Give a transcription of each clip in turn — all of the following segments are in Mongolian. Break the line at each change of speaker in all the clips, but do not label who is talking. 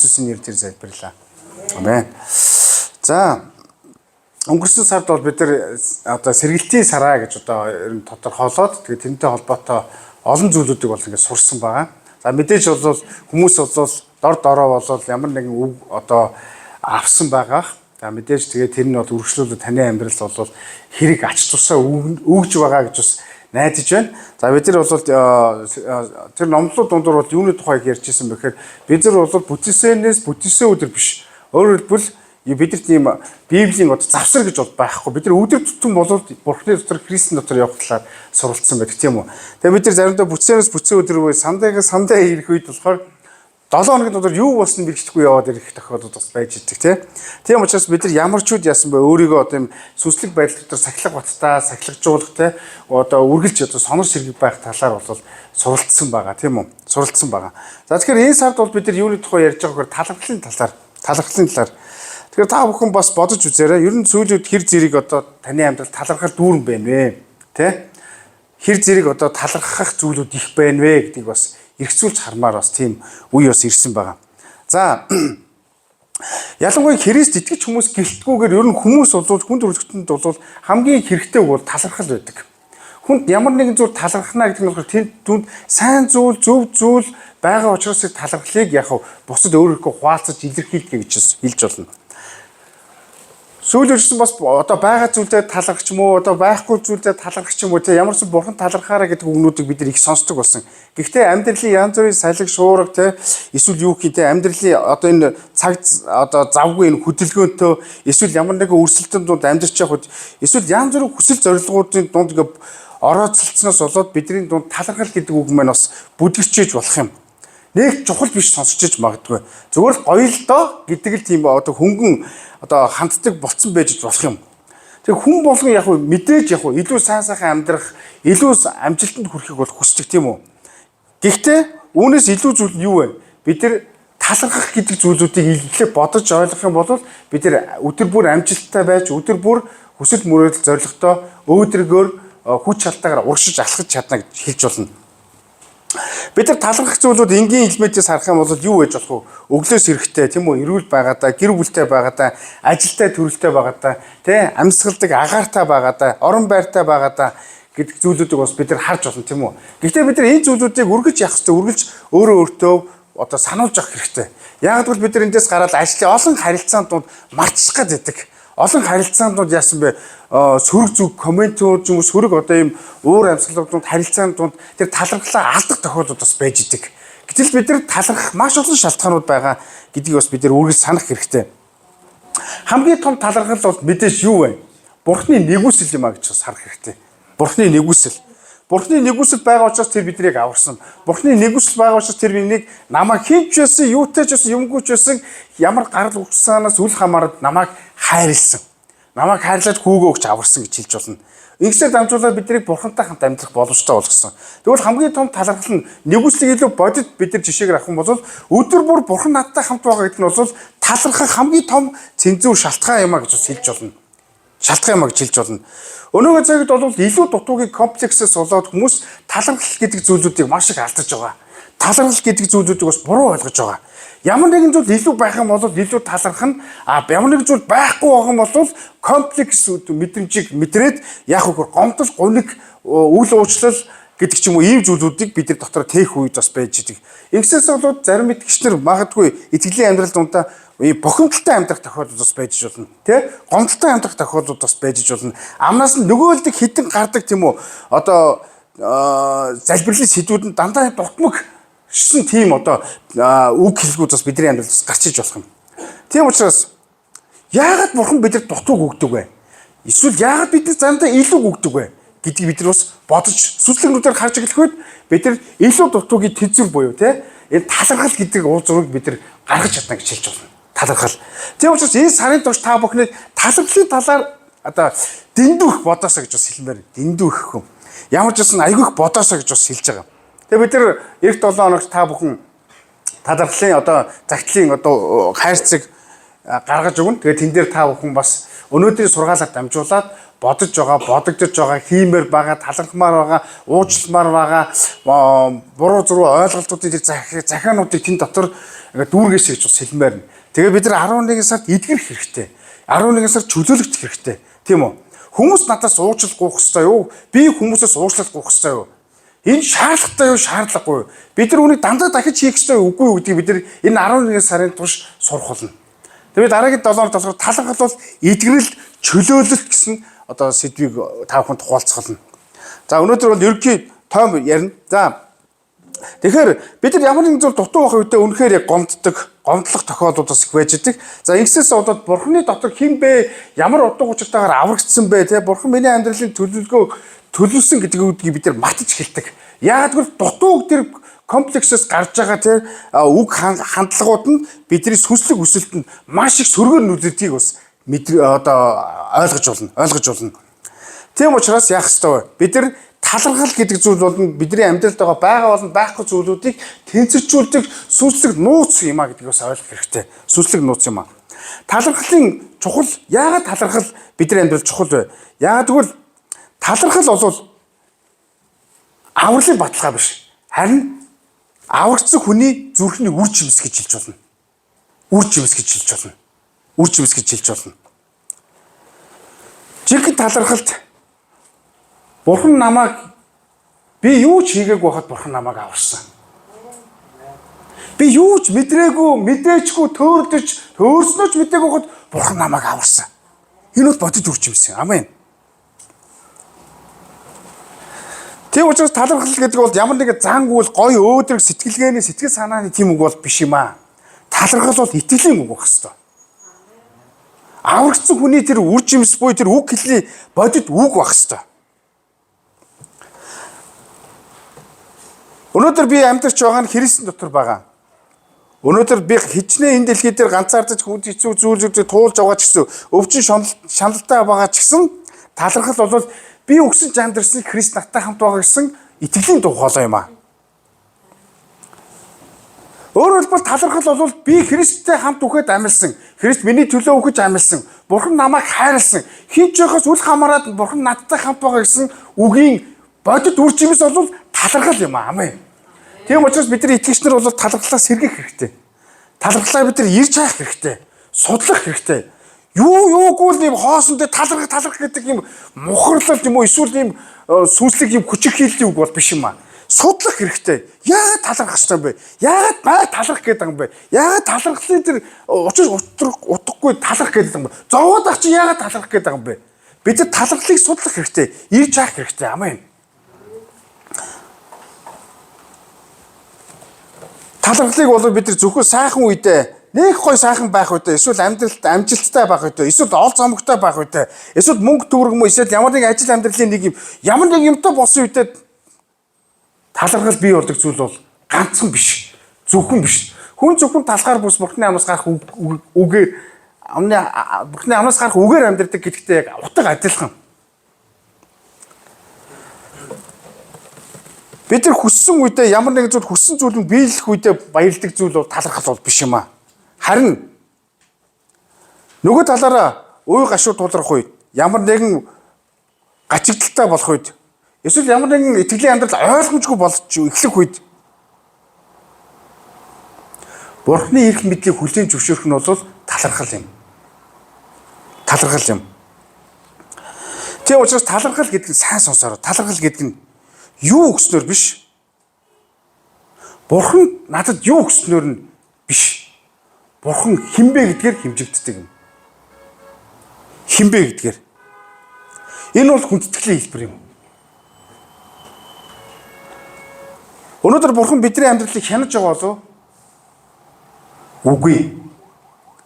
Есүсийн нэрээр залбирлаа. Амен. За, өнгөрсөн сард бол бид нар одоо сэргэлтийн сараа гэж одоо ер нь тодорхойлоод, тэгээд тэрнтэй холбоотой олон зүйлүүдийг бол ингээд сурсан байгаа. За, мэдээж бол хүмүүс бол дор дороо бол ямар нэгэн үг одоо авсан байгаа. За, мэдээж тэгээд тэр нь бол үргэлжлүүлээд таны амьдралд бол хэрэг ач тусаа өгж байгаа гэж бас найдаж байна. За, бид нар бол тэр номлол дундуур бол юуны тухайг ярьж ирсэн бэ гэхээр бид нар бол бүтээсэнээс бүтээсэн өдөр биш. Өөрөөр хэлбэл, бидэрт ийм Библийн одоо завсар гэж бол байхгүй. Бид нар өдөр тутам бол Бурхны дотор, Христийн дотор явах талаар суралцсан байдаг, тийм үү. Тэгээ бид нар заримдаа бүтсэнээс бүтсэн өдөр буюу сандайгаа сандаа ирэх үед болохоор 7 хоногийн дотор юу болсон бэлгэдэхгүй яваад ирэх тохиолдол бас байж идэг, тийм. Тийм учраас бид нар ямар ч үд яасан бэ, өөрийгөө одоо юм сүнслэг байдал дотор сахилга баттай, сахилгажуулах, тийм, одоо үргэлж одоо сонор сэргийг байх талаар бол суралцсан байгаа, тийм үү? Суралцсан байгаа. За, тэгэхээр энэ сард бол бид нар юуны тухай ярьж байгаа гэхээр талархлын талаар, талархлын талаар. Тэгэхээр та бүхэн бас бодож үзээрэй. Ер нь сүүлийн үед хэр зэрэг одоо таны амьдрал талархал дүүрэн байна вэ? Тэ? Хэр зэрэг одоо талархах зүйлүүд их байна вэ гэдгийг бас эргцүүлж хармаар бас тийм үе бас ирсэн байгаа. За, ялангуяа Христ итгэж хүмүүс гэлтгүүгээр ер нь хүмүүс бол хүн төрөлхтөнд бол хамгийн хэрэгтэй үг бол талархал байдаг. Хүнд ямар нэгэн зүйл талархна гэдэг нь болохоор тэнд түнд сайн зүйл, зөв зүйл байгаа учраас талархлыг яг бусад өөрөөхөө хуваалцаж илэрхийлдэг гэж хэлж болно. Сүүлийн үесэн бас одоо байгаа зүйлдээ талархах ч юм уу, одоо байхгүй зүйлдээ талархах ч юм уу, те, ямар ч бурхан талархаараа гэдэг үгнүүдийг бид нар их сонсдог болсон. Гэхдээ амьдралын янз бүрийн салиг шуурга, те, эсвэл юу гэх те, амьдралын одоо энэ цаг одоо завгүй энэ хөдөлгөөнтөө, эсвэл ямар нэгэн өрсөлдөөн дунд амьдарч явхад, эсвэл янз бүрийн хүсэл зорилгоудын дунд ингээ орооцолцсноос болоод бидний дунд талархал гэдэг үг маань бас бүдгэрчээж болох юм, нэг чухал биш сонсч иж магадгүй. Зүгээр л гоё л доо гэдэг л тийм одоо хөнгөн одоо ханддаг болцсон байж болох юм. Тэгээ хүн болгон яг мэдээж яг илүү сайн сайхан амьдрах, илүү амжилтанд хүрэхийг бол хүсдэг, тийм үү? Гэхдээ үүнээс илүү зүйл нь юу вэ? Бид нар талархах гэдэг зүйлүүдийг илүү бодож ойлгох юм бол бид нар өдөр бүр амжилттай байж, өдөр бүр хүсэл мөрөөдөл зорилготой өөдрөгөөр хүч чадалтайгаар урагшиж алхаж чадна гэж хэлж болно. Бид нар талархах зүйлүүд энгийн элементээс харах юм бол юу байж болох вэ? Өглөөс эрэхтэй, тийм үү, эрүүл байгаадаа, гэр бүлтэй байгаадаа, ажилтай төрөлтэй байгаадаа, тий, амьсгалдаг агаартай байгаадаа, орон байртай байгаадаа гэдэг зүйлүүдийг бас бид нар харж болно, тийм үү? Гэхдээ бид нар энэ зүйлүүдийг үргэлж явах хэрэгтэй, үргэлж өөрөө өөртөө одоо сануулж авах хэрэгтэй. Яг гэвэл бид нар эндээс гараад ажлын олон харилцаанд дунд мартчих гад байдаг. Олон харилцаанд дунд яасан бэ? Сөрөг зүг комментүүд юм уу, сөрөг одоо ийм уур амьсгалууд дунд, харилцаанд дунд тэр талархлаа алдах тохиолдол бас байж идэг. Гэтэл бид нар талархах маш олон шалтгаанууд байгаа гэдгийг бас бид нар үргэлж санах хэрэгтэй. Хамгийн том талархал бол мэдээж юу вэ? Бурхны нэгүсэл юм а гэж бас харах хэрэгтэй. Бурхны нэгүсэл. Бурхны нэгүсэл байгаа учраас тэр биднийг аварсан. Бурхны нэгүсэл байгаа учраас тэр биднийг намайг хэн ч байсан, юутай ч байсан, юмгүй ч байсан, ямар гарал үүссэнээс үл хамааран намайг хайрлсан. Намайг хайрлаад хүүгөө өгч аварсан гэж хэлж болно. Ингэсээр дамжуулаад биднийг Бурхантай хамт амьдрах боломжтой болгосон. Тэгвэл хамгийн том талархал нь нэгүслийг илүү бодит бид нар жишээгээр авах юм бол өдөр бүр Бурхан надтай хамт байгаа гэдэг нь бол талархах хамгийн том цэнзүүр шалтгаан юм а гэж бас хэлж болно, шалтгаан юм а гэж хэлж болно. Өнөөгөө цагт бол илүү дутуугийн комплексээс болоод хүмүүс талархал гэдэг зүйлүүдийг маш их алдаж байгаа. Талархал гэдэг зүйлүүдийг бас буруу ойлгож байгаа. Ямар нэгэн зүйл илүү байх юм бол илүү талархах нь, а ямар нэгэн зүйл байхгүй байх юм бол комплекс мэдрэмжийг мэдрээд яг үгээр гомдол, гуниг, үл уучлал гэдэг ч юм уу, ийм зүйлүүдийг бид нар дотор тээх үед бас байж идэг. Ингэсээс болоод зарим итгэгч нар магадгүй итгэлийн амьдрал дундаа ийм бухимдалтай амьдрах тохиолдол бас байж болно. Тэ? Гомдолтой амьдрах тохиолдол бас байж болно. Амнаас нь нөгөөлдөг хитэн гардаг, тийм үү? Одоо залбирлын сэдвүүд нь дандаа дутмаг шсэн тийм одоо үг хэллэгүүд бас бидний амьдралд бас гарч иж болох юм. Тийм учраас яагаад Бурхан бидэнд дутууг өгдөг вэ? Эсвэл яагаад бидэнд заримдаа илүү өгдөг вэ гэдгийг бид нар бас бодож сүнслэг нүдээр харж эхлэх үед бид нар илүү дутуугийн тэнцвэр буюу те, энэ талархал гэдэг уул зургийг бид нар гаргаж чадна гэж хэлж байна. Талархал. Тийм учраас энэ сарын турш та бүхний талархлын талаар одоо дэндүү их бодоосоо гэж бас хэлмээр. Дэндүү их юм. Ямар ч байсан айгүй их бодоосоо гэж бас хэлж байгаа. Тэгээ бид нар эх 7 хоногт та бүхэн талархлын одоо загтлын одоо хайрцаг гаргаж өгнө. Тэгээд тэн дээр та бүхэн бас өнөөдрийн сургаалаар дамжуулаад бодож байгаа, бодогдож байгаа, хиймээр байгаа, талархмаар байгаа, уучламаар байгаа буруу зуруу ойлголтуудын тэр захиануудыг тэн дотор ингээд дүүргээсэй гэж бас хэлмээр нь. Тэгээд бид нар 11 сард эдгэрэх хэрэгтэй. 11 сард чөлөөлөгдөх хэрэгтэй. Тийм үү? Хүмүүс надаас уучлал гуйх ёстой юу? Би хүмүүсээс уучлал гуйх ёстой юу? Энэ шаардлагатай юу, шаардлагагүй юу? Бид нар үүнийг дандаа дахиж хийх ёстой юу, үгүй юу гэдгийг бид нар энэ 11 сарын турш сурах болно. Тэгээд дараагийн 7 хоногт болохоор талархал бол эдгэрэл, чөлөөлөлт гэсэн одоо сэдвийг та бүхэнд хуваалцах болно. За, өнөөдөр бол ерөнхий том ярина. За, тэгэхээр бид нар ямар нэгэн зүйл дутуу байх үедээ үнэхээр яг гомддог, гомдлох тохиолдлууд бас их байж идэг. За, ингэсээс болоод Бурхны дотор хэн бэ? Ямар утга учиртайгаар аврагдсан бэ? Тэ, Бурхан миний амьдралын төлөвлөгөө төлөвлөсөн гэдгийг бид нар мартаж эхэлдэг. Яагаад гэвэл дутуу үг тэр комплексээс гарч байгаа тэр үг хандлагууд нь бидний сүнслэг өсөлтөнд маш их сөргөөр нөлөөлдгийг бас одоо ойлгож болно. Ойлгож болно. Тийм учраас яах ёстой вэ? Бид нар талархал гэдэг зүйл бол бидний амьдралд байгаа болон байхгүй зүйлүүдийг тэнцвэржүүлдэг сүнслэг нууц юм а гэдгийг бас ойлгох хэрэгтэй. Сүнслэг нууц юм а. Талархлын чухал, яагаад талархал бидний амьдрал чухал вэ? Яагаад гэвэл талархал бол авралын баталгаа биш. Харин аврагдсан хүний зүрхний үр жимс гэж хэлж болно. Үр жимс гэж хэлж болно. Үр жимс гэж хэлж болно. Жинхэнэ талархалт Бурхан намайг, би юу ч хийгээгүй байхад Бурхан намайг аварсан. Би юу ч мэдрээгүй, мэдээчгүй, төөрдөж, төөрснөө ч мдээгүй байхад Бурхан намайг аварсан. Энэ бол бодит үр жимс. Амен. Тийм учраас талархал гэдэг бол ямар нэгэн зан үйл, гоё өөдрөг сэтгэлгээний, сэтгэл санааны тийм үг бол биш юм аа. Талархал бол итгэлийн үг байх ёстой. Аврагдсан хүний тэр үр жимс буюу тэр үг хэлний бодит үг байх ёстой. Өнөөдөр би амьдарч байгаа нь Христийн дотор байгаа. Өнөөдөр би хичнээн энэ дэлхий дээр ганцаардаж хүнд хэцүү зүйлүүдийг туулж байгаа ч гэсэн, өвчин шаналтай байгаа ч гэсэн талархал бол би өгсөн амьдрсан Христ надтай хамт байгаа гэсэн итгэлийн дуу хоолой юм аа. Өөрөөр хэлбэл талархал бол би Христтэй хамт үхээд амилсан. Христ миний төлөө үхэж амилсан. Бурхан намайг хайрлсан. Хин ч яхаас үл хамааран Бурхан надтай хамт байгаа гэсэн үгийн бодит үр жимс бол талархал юм аа. Амен. Тийм учраас бид нар итгэгч нар бол талархлаа сэргийх хэрэгтэй. Талархлаа бид нар ирж хайх хэрэгтэй. Судлах хэрэгтэй. Юу юугүй л юм хоосон дээр талархах талархах гэдэг юм мухарлал юм уу, эсвэл юм сүнслэг юм хүчирхийллийн үг бол биш юм аа. Судлах хэрэгтэй. Яагаад талархах ёстой юм бэ? Яагаад бай талархах гэдэг юм бэ? Яагаад талархлын тэр учир утгагүй талархах гэдэг юм бэ? Зовоод ах чи яагаад талархах гэдэг юм бэ? Бид нар талархлыг судлах хэрэгтэй. Ирж хайх хэрэгтэй. Амен. Талархлыг бол бид нар зөвхөн сайхан үедээ, нэг гой сайхан байх үедээ, эсвэл амьдралд амжилттай байх үедээ, эсвэл ол зомгтой байх үедээ, эсвэл мөнгө төгрөг мө, эсвэл ямар нэг ажил амьдралын нэг юм, ямар нэг юмтай болсон үедээ талархал бий болдог зүйл бол ганцхан биш. Зөвхөн биш. Хүн зөвхөн талхаар бүс Бурхны амнаас гарах үгээр амны Бурхны амнаас гарах үгээр амьдрдаг гэдэгтэй яг утга адилхан. Бид нар хүссэн үедээ ямар нэгэн зүйл, хүссэн зүйл нь биелэх үедээ баярлдаг зүйл бол талархал бол биш юм аа. Харин нөгөө талаараа уй гашуу тулрах үед, ямар нэгэн гачигдaltaй болох үед, эсвэл ямар нэгэн итгэлийн амьдрал ойлгомжгүй болж эхлэх үед Бурхны эрх мэдлийг хүлээн зөвшөөрөх нь бол талархал юм. Талархал юм. Тийм учраас талархал гэдэг нь сайн сонсороо. Талархал гэдэг нь юу өгснөөр биш. Бурхан надад юу өгснөөр нь биш. Бурхан хинбэ гэдгээр хэмжигддэг юм. Хинбэ гэдгээр. Энэ бол хүндэтгэлийн хэлбэр юм. Өнөөдөр Бурхан бидний амьдралыг хянаж байгаа болов уу? Үгүй.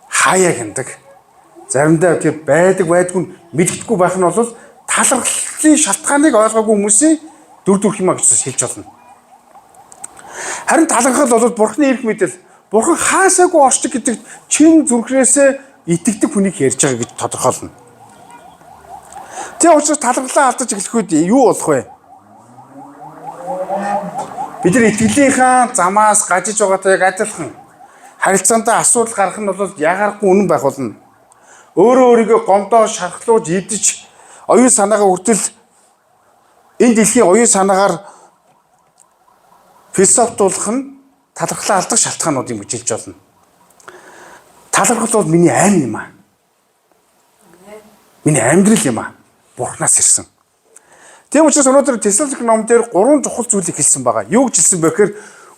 Хаяа хяндаг. Заримдаа тэр байдаг байдгүй нь мэддэхгүй байх нь бол талархлын шалтгааныг ойлгоогүй хүмүүсийн дүр төрх юм а гэж хэлж болно. Харин талархал бол Бурхны эрх мэдэл, Бурхан хаасаагүй орчдөг гэдэг чин зүрхнээсээ итгэдэг хүнийг ярьж байгаа гэж тодорхойлно. Тийм учраас талархлаа алдаж эхлэх үед юу болох вэ? Бид нар итгэлийнхаа замаас гажиж байгаатай яг адилхан. Харилцаандаа асуудал гарах нь бол ягарахгүй үнэн байх болно. Өөрөө өөрийгөө гомдоо шархлуулж идэж оюун санаагаа хүртэл энэ дэлхийн оюун санаагаар философтуулах нь талархлаа алдах шалтгаанууд юм гэж хэлж болно. Талархал бол миний ам юм аа. Миний амьдрал юм аа. Бурханаас ирсэн. Тийм учраас өнөөдөр Тесалоник ном дээр гурван чухал зүйлийг хэлсэн байгаа. Юу гэж хэлсэн бэ гэхээр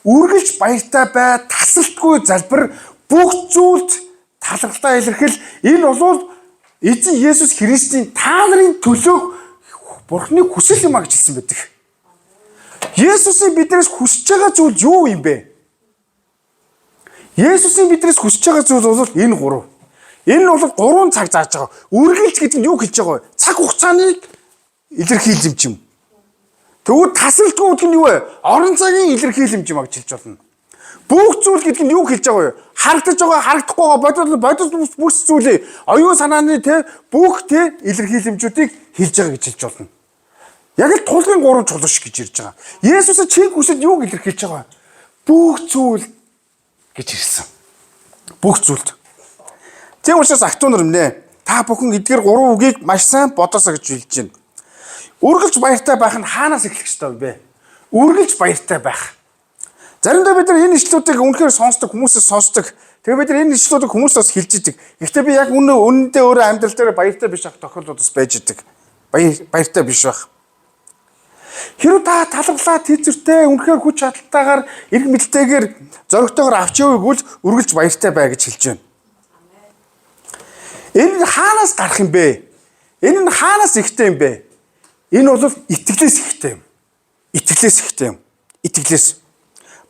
үргэлж баяртай бай, тасалтгүй залбир, бүх зүйлд талархлаа илэрхийл. Энэ бол эзэн Есүс Христийн та нарын төлөөх Бурхны хүсэл юм а гэж хэлсэн байдаг. Есүсийн биднээс хүсэж байгаа зүйл юу юм бэ? Есүсийн биднээс хүсэж байгаа зүйл бол энэ гурав. Энэ нь бол 3 цаг зааж байгаа. Үргэлж гэдэг нь юу хэлж байгаа вэ? Цаг хугацааныг илэрхийлэмж юм. Тэгвэл тасралтгүй гэдэг нь юу вэ? Орон цагийн илэрхийлэмж юм а гэж хэлж болно. Бүх зүйл гэдэг нь юу хэлж байгаа вэ? Харагдаж байгаа, харагдахгүй байгаа, бодол бодол бүс зүйлээ оюун санааны те бүх те илэрхийлэмжүүдийг хэлж байгаа гэж хэлж болно. Яг л тулгын гурван чулуу шиг гэж ирж байгаа. Есүс чин хүсэл юуг илэрхийлж байгаа вэ? Бүх зүйл гэж ирсэн. Бүх зүйлд. Тийм учраас ах トゥ нар минь та бүхэн эдгээр гурван үгийг маш сайн бодоосоо гэж хэлж байна. Үргэлж баяртай байх нь хаанаас эхлэх ёстой вэ? Үргэлж баяртай байх. Заримдаа бид нар энэ ишлүүдийг үнэхээр сонсдог, хүмүүсээс сонсдог. Тэгээ бид нар энэ ишлүүдийг хүмүүсээс хэлж идэг. Гэхдээ би яг үнэ үнэндээ өөрөө амьдрал дээр баяртай биш ах тохиолдлууд бас байж идэг. Баяртай биш байх. Хэрвээ та талархлаа тэзэртэй үнэхээр хүч чадалтайгаар эрг мэдэлтэйгээр зоригтойгоор авч явыг үл үргэлж баяртай бай гэж хэлж байна. Энэ нь хаанаас гарах юм бэ? Энэ нь хаанаас ихтэй юм бэ? Энэ бол итгэлээс ихтэй юм. Итгэлээс ихтэй юм. Итгэлээс.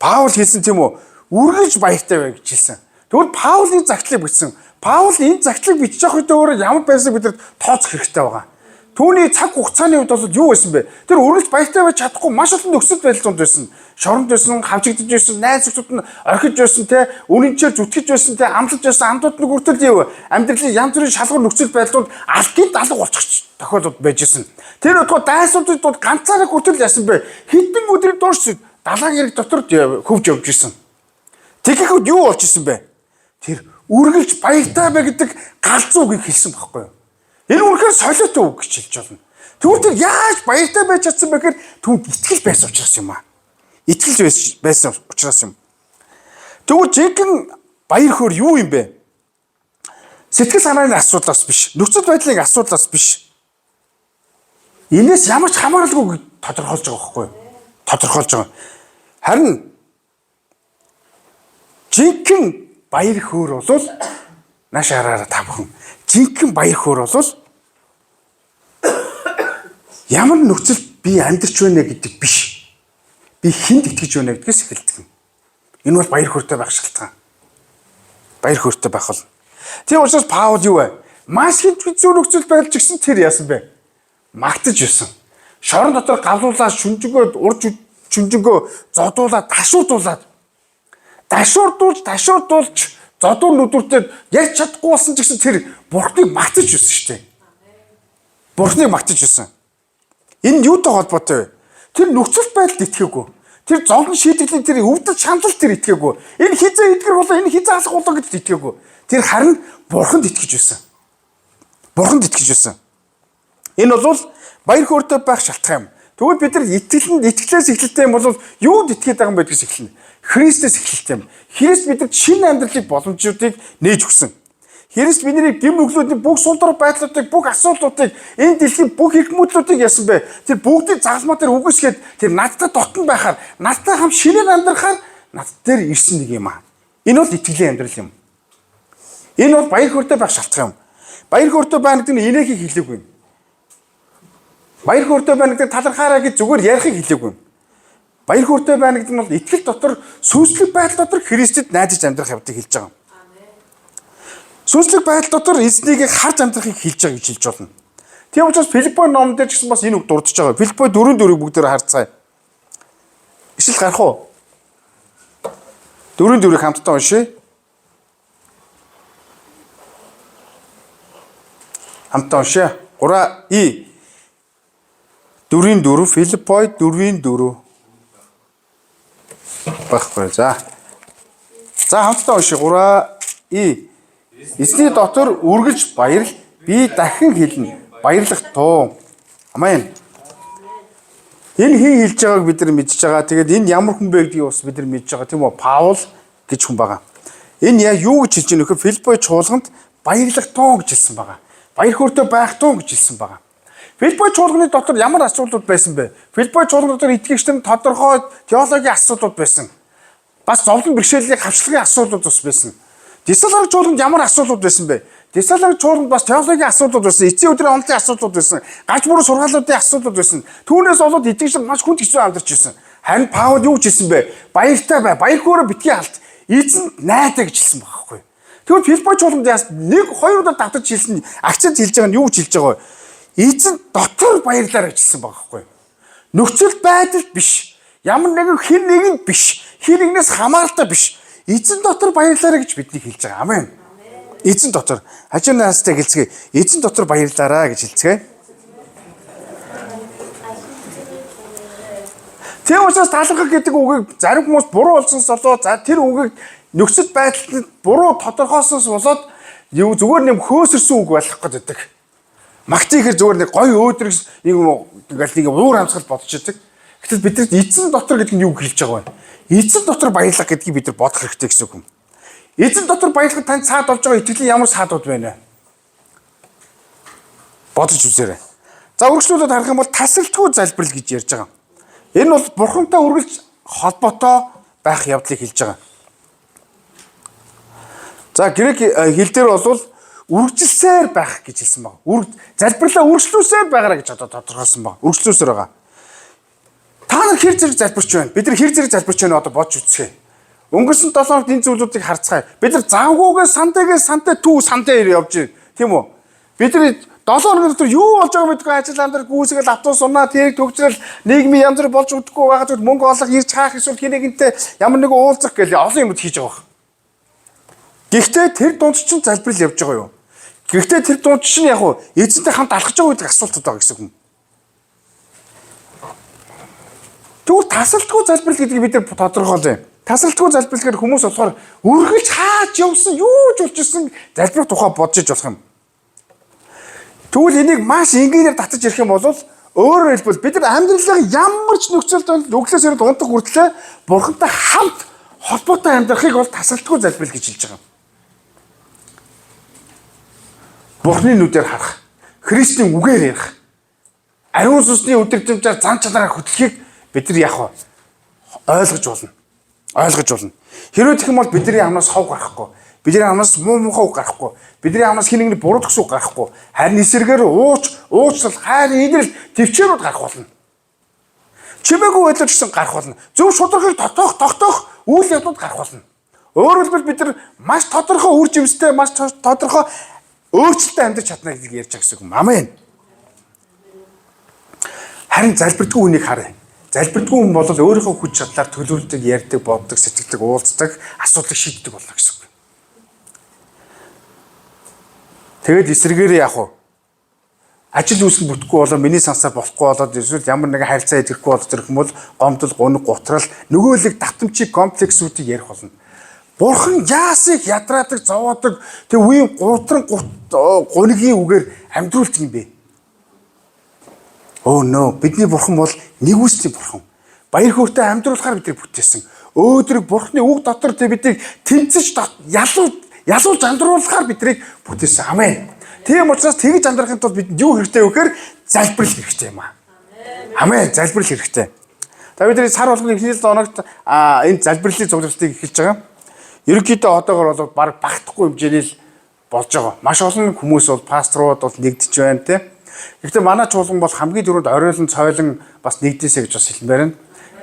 Паул хэлсэн тийм үү? Үргэлж баяртай бай гэж хэлсэн. Тэгвэл Паулийн загтлыг бичсэн. Паул энэ загтлыг бичиж явах үедээ өөрөө ямар байсныг бид тооцох хэрэгтэй байгаа. Түүний цаг хугацааны хувьд бол юу байсан бэ? Тэр үргэлж баяртай байж чадахгүй маш олон нөхцөл байдал донд байсан. Шоронд байсан, хавчигдаж байсан, найз нөхдөд нь орхиж байсан, тэ үнэнчээр зүтгэж байсан, тэ амлаж байсан, амдууд нь хүртэл юу амьдралын янз бүрийн шалгуур нөхцөл байдал донд алт алга болчих тохиолдол байж байсан. Тэр утгаар дайсуудын дунд ганцаараа хүртэл яасан бэ? Хэдэн өдрийн турш далайн эрэг дотор хөвж явж исэн. Тэгэхэд юу болж исэн бэ? Тэр үргэлж баяртай бай гэдэг галзуу үгийг хэлсэн байхгүй юу? Энэ үнэхээр солиотой үг гэж хэлж болно. Тэгвэл тэр яаж баяртай байж чадсан бэ гэхээр түүнд итгэл байсан учраас юм аа. Итгэл байсан учраас юм. Тэгвэл жинхэнэ баяр хөөр юу юм бэ? Сэтгэл санааны асуудлаас биш, нөхцөл байдлын асуудлаас биш. Энээс ямар ч хамааралгүй тодорхойлж байгаа байхгүй юу? Тодорхойлж байгаа. Харин жинхэнэ баяр хөөр бол нааш хараараа та бүхэн жинхэнэ баяр хөөр бол ямар нөхцөлд би амьдарч байна гэдэг биш. Би хүнд итгэж байна гэдгээс эхэлдэг юм. Энэ бол баяр хөөртэй байх шалтгаан. Баяр хөөртэй байх бол. Тийм учраас Паул юу вэ? Маш хэцүү нөхцөл байдал ч гэсэн тэр яасан бэ? Магтаж байсан. Шорон дотор галуулаад шүнжэнгөө урж шүнжэнгөө зодуулаад ташуурдуулаад ташуурдуулж зодуур нүдүртэй ярьж чадахгүй болсон ч гэсэн тэр Бурхныг магтаж байсан шүү дээ. Бурхныг магтаж байсан. Энэ юутай холбоотой вэ? Тэр нөхцөл байдалд итгээгүй. Тэр зовлон шийтгэлийн тэр өвдөж шаналл тэр итгээгүй. Энэ хизээ эдгэр болоо, энэ хизээ алах болоо гэдэгт итгээгүй. Тэр харин Бурханд итгэж байсан. Бурханд итгэж байсан. Энэ бол баяр хөөртэй байх шалтгаан юм. Тэгвэл бид нар итгэлэнд итгэлээс эхэлтэй юм бол юунд итгээд байгаа юм бэ гэдгээс эхэлнэ. Христээс эхэлтэй юм. Христ бидэнд шинэ амьдралыг боломжуудыг нээж өгсөн. Христ бидний гэм нүглүүдийн бүх сулдрал байдлуудыг, бүх асуудлуудыг, энэ дэлхийн бүх эрх мэдлүүдийг яасан бэ? Тэр бүгдийг загалмаа дээр үгүйсгээд тэр надтай дотн байхаар, надтай хам шинээр амьдрахаар над дээр ирсэн нэг юм аа. Энэ бол итгэлийн амьдрал юм. Энэ бол баяр хөөртэй байх шалтгаан юм. Баяр хөөртэй байна гэдэг нь инээхийг хэлээгүй юм. Баяр хөөртэй байна гэдэг нь талархаараа гэж зүгээр ярихыг хэлээгүй юм. Баяр хөөртэй байна гэдэг нь бол итгэл дотор сүнслэг байдал дотор Христэд найдаж амьдрах явдлыг хэлж байгаа юм. Сүнслэг байдал дотор эзнийг харж амьдрахыг хэлж байгаа гэж хэлж болно. Тийм учраас Филиппой номон дээр ч гэсэн бас энэ үг дурдж байгаа. Филиппой 4:4-ийг бүгдээр харцгаая. Ишил гарах уу? 4:4-ийг хамтдаа уншъя. Хамтдаа уншъя. 3 и 4:4 Филиппой 4:4 байхгүй. За. За, хамтдаа уншия. 3 И. Эзний дотор үргэлж баярл, би дахин хэлнэ. Баярлах тун. Амен. Энэ хэн хэлж байгааг бид нар мэдж байгаа. Тэгээд энэ ямар хүн бэ гэдгийг бас бид нар мэдж байгаа, тийм үү? Паул гэж хүн байгаа. Энэ яг юу гэж хэлж байгаа нөхөр Филиппой чуулганд баярлах тун гэж хэлсэн байгаа. Баяр хөөртэй байх тун гэж хэлсэн байгаа. Филиппой чуулганы дотор ямар асуудлууд байсан бэ? Филиппой чуулганы дотор итгэгчдэн тодорхой теологийн асуудлууд байсан. Бас зовлон бэрхшээлийн хавчлагын асуудлууд бас байсан. Тесалоник чуулганд ямар асуудлууд байсан бэ? Тесалоник чуулганд бас теологийн асуудлууд байсан, эцсийн өдрийн онолын асуудлууд байсан, гаж буруу сургаалуудын асуудлууд байсан. Түүнээс болоод итгэгч нар маш хүнд хэцүү амьдарч ирсэн. Харин Паул юу гэж хэлсэн бэ? Баяртай бай, баяр хөөрөө битгий халт. Эзэнд найдаа гэж хэлсэн байгаа байхгүй. Тэгвэл Филиппой чуулганд яас нэг хоёр удаа давтаж хэлсэн, акцент хэлж байгаа нь юу гэж хэлж байгаа вэ? Эзэн дотор баярлаарай гэж хэлсэн байгаа байхгүй. Нөхцөл байдал биш. Ямар нэгэн хэн нэгэнд биш. Хэн нэгнээс хамааралтай биш. Эзэн дотор баярлаарай гэж бидний хэлж байгаа. Амен. Эзэн дотор. Хажуу наастай хэлцгээе. Эзэн дотор баярлаарай гэж хэлцгээе. Тийм учраас талархах гэдэг үгийг зарим хүмүүс буруу олсоноос болоод, за, тэр үгийг нөхцөл байдалд буруу тодорхойлсоноос болоод юу зүгээр нэм хөөсөрсөн үг болох гэдэг. Магтын ихэр зүгээр нэг гоё өөдрөг нэг ингээл нэг уур амьсгал бодож идэг. Гэтэл бид нар эзэн дотор гэдэг нь юу хэлж байгаа вэ? Эзэн дотор баярлах гэдгийг бид нар бодох хэрэгтэй гэсэн үг юм. Эзэн дотор баярлахад танд саад болж байгаа итгэлийн ямар саадууд байна вэ? Бодож үзээрэй. За, үргэлжлүүлээд харах юм бол тасралтгүй залбирал гэж ярьж байгаа. Энэ бол бурхантай үргэлж холбоотой байх явдлыг хэлж байгаа. За, грек хэл дээр бол үргэлжилсээр байх гэж хэлсэн баг. Залбирлаа үргэлжлүүлсээр байгаараа гэж одоо тодорхойлсон баг. Үргэлжлүүлсээр байгаа. Та нар хэр зэрэг залбирч байна? Бид нар хэр зэрэг залбирч байна одоо бодж үзье. Өнгөрсөн 7 хоногт энэ зүйлүүдийг харцгаая. Бид нар завгүйгээ сандэгээ сантай төв сантай явж байна. Тийм үү? Бид нар 7 хоногийн дотор юу болж байгааг мэдгүй, ажил амьдрал гүйцэтгэл автобус унаа тэрэг төгсрөл нийгмийн янз бүр болж өгдөггүй байгаа зүйл мөнгө олох ирж хаах эсвэл хэн нэгэнтэй ямар нэгэн уулзах гэл олон юмуд хийж байгаа. Гэхдээ тэр дунд чинь залбирал явж байгаа юу? Гэхдээ тэр дунд чинь яг уу эзэнтэй хамт алхаж байгаа гэдэг асуултууд байгаа гэсэн юм. Тэгвэл тасалтгүй залбирал гэдгийг бид нар тодорхойлъё. Тасралтгүй залбирал гэхээр хүмүүс болохоор үргэлж хаач явсан, юу ч болчихсон залбирах тухай бодож иж болох юм. Тэгвэл энийг маш энгийнээр татаж ирэх юм бол, өөрөөр хэлбэл, бид нар амьдралаа ямар ч нөхцөлд өглөөс өрөөд унтах хүртлээр бурхантай хамт холбоотой амьдрахыг бол тасралтгүй залбирал гэж хэлж байгаа юм. Бурхны нүдээр харах, Христийн үгээр ярих, ариун сүнсний өдөржмжээр зан чанараар хөтлөхийг бид нар яг ойлгож болно. Ойлгож болно. Хэрвээ тэгэх юм бол бидний амнаас хов гарахгүй. Бидний амнаас муу мухай үг гарахгүй. Бидний амнаас хэн нэгний буруудах үг гарахгүй. Харин эсэргээр ууч, уучлал, хайр, инрэл, төвчээрүүд гарах болно. Чимээгүй байлаа гэсэн гарах болно. Зөв шударгыг дотоох, тогтоох үйл явдлууд гарах болно. Өөрөөр хэлбэл, бид нар маш тодорхой үр жимстэй, маш тодорхой өөрчлөлтөд амьдарч чадна гэдгийг ярьж байгаа гэсэн үг юм. Амен. Харин залбирдгүй хүнийг харъя. Залбирдгүй хүн бол өөрийнхөө хүч чадлаар төлөвлөдөг, ярьдаг, боддог, сэтгэдэг, уулздаг, асуудлыг шийддэг болно гэсэн үг. Тэгээд эсрэгээрээ яг уу ажил үүсгэн бүтэхгүй болоо, миний сансаар болохгүй болоод, эсвэл ямар нэгэн харилцаа идэрэхгүй болоод ирэх юм бол гомдол, гуниг, гутрал, нөгөөлөг давтамжийг, комплексүүдийг ярих болно. Бурхан яасыг ядраадаг, зовоодог тэр үеийн гутран гунигийн үгээр амьдруулдаг юм бэ? Oh no, бидний бурхан бол нэгүслийн бурхан. Баяр хөөртэй амьдруулахаар бидний бүтээсэн. Өөдрөг бурхны үг дотор тэр биднийг тэнцэж ялуу ялуулж амьдруулахаар биднийг бүтээсэн. Амен. Тийм учраас тэгж амьдрахын тулд бидэнд юу хэрэгтэй вэ гэхээр залбирал хэрэгтэй юм аа. Амен. Залбирал хэрэгтэй. За, бид сар болгоны эхний 7 хоногт энэ залбирлын цуглуултыг эхэлж байгаа. Ерөнхийдөө одоогор бол баг багтахгүй хэмжээний л болж байгаа. Маш олон хүмүүс бол пасторууд бол нэгдэж байна, тийм. Гэхдээ манай чуулган бол хамгийн түрүүнд оройлон цойлон бас нэгдээсэй гэж бас хэлмээр байна.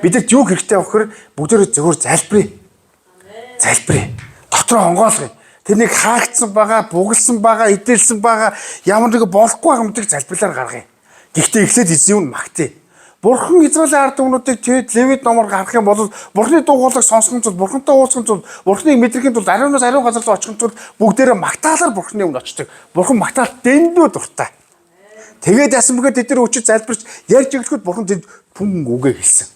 Бидэд юу хэрэгтэй вэ гэхээр бүгдээрээ зөвхөр залбирая. Залбирая. Дотроо онгойлгоё. Тэрнийг хаагдсан байгаа, бугалсан байгаа, эдэлсэн байгаа ямар нэг болохгүй байгаа юмдыг залбирлаар гаргая. Гэхдээ эхлээд эзний өмнө магтъя. Бурхан Израилийн ард түмнүүдийг тэд Левит номоор гаргах юм бол Бурханы дуу хоолойг сонсохын тулд, Бурхантай уулзахын тулд, Бурханыг мэдрэхийн тулд ариунаас ариун газар руу очихын тулд бүгдээрээ магтаалаар Бурханы өмнө очдог. Бурхан магтаал дэндүү дуртай. Тэгээд яасан бэхээр тэд нар өчөж залбирч ярьж эхлэхэд Бурхан тэд пүн үгээ хэлсэн.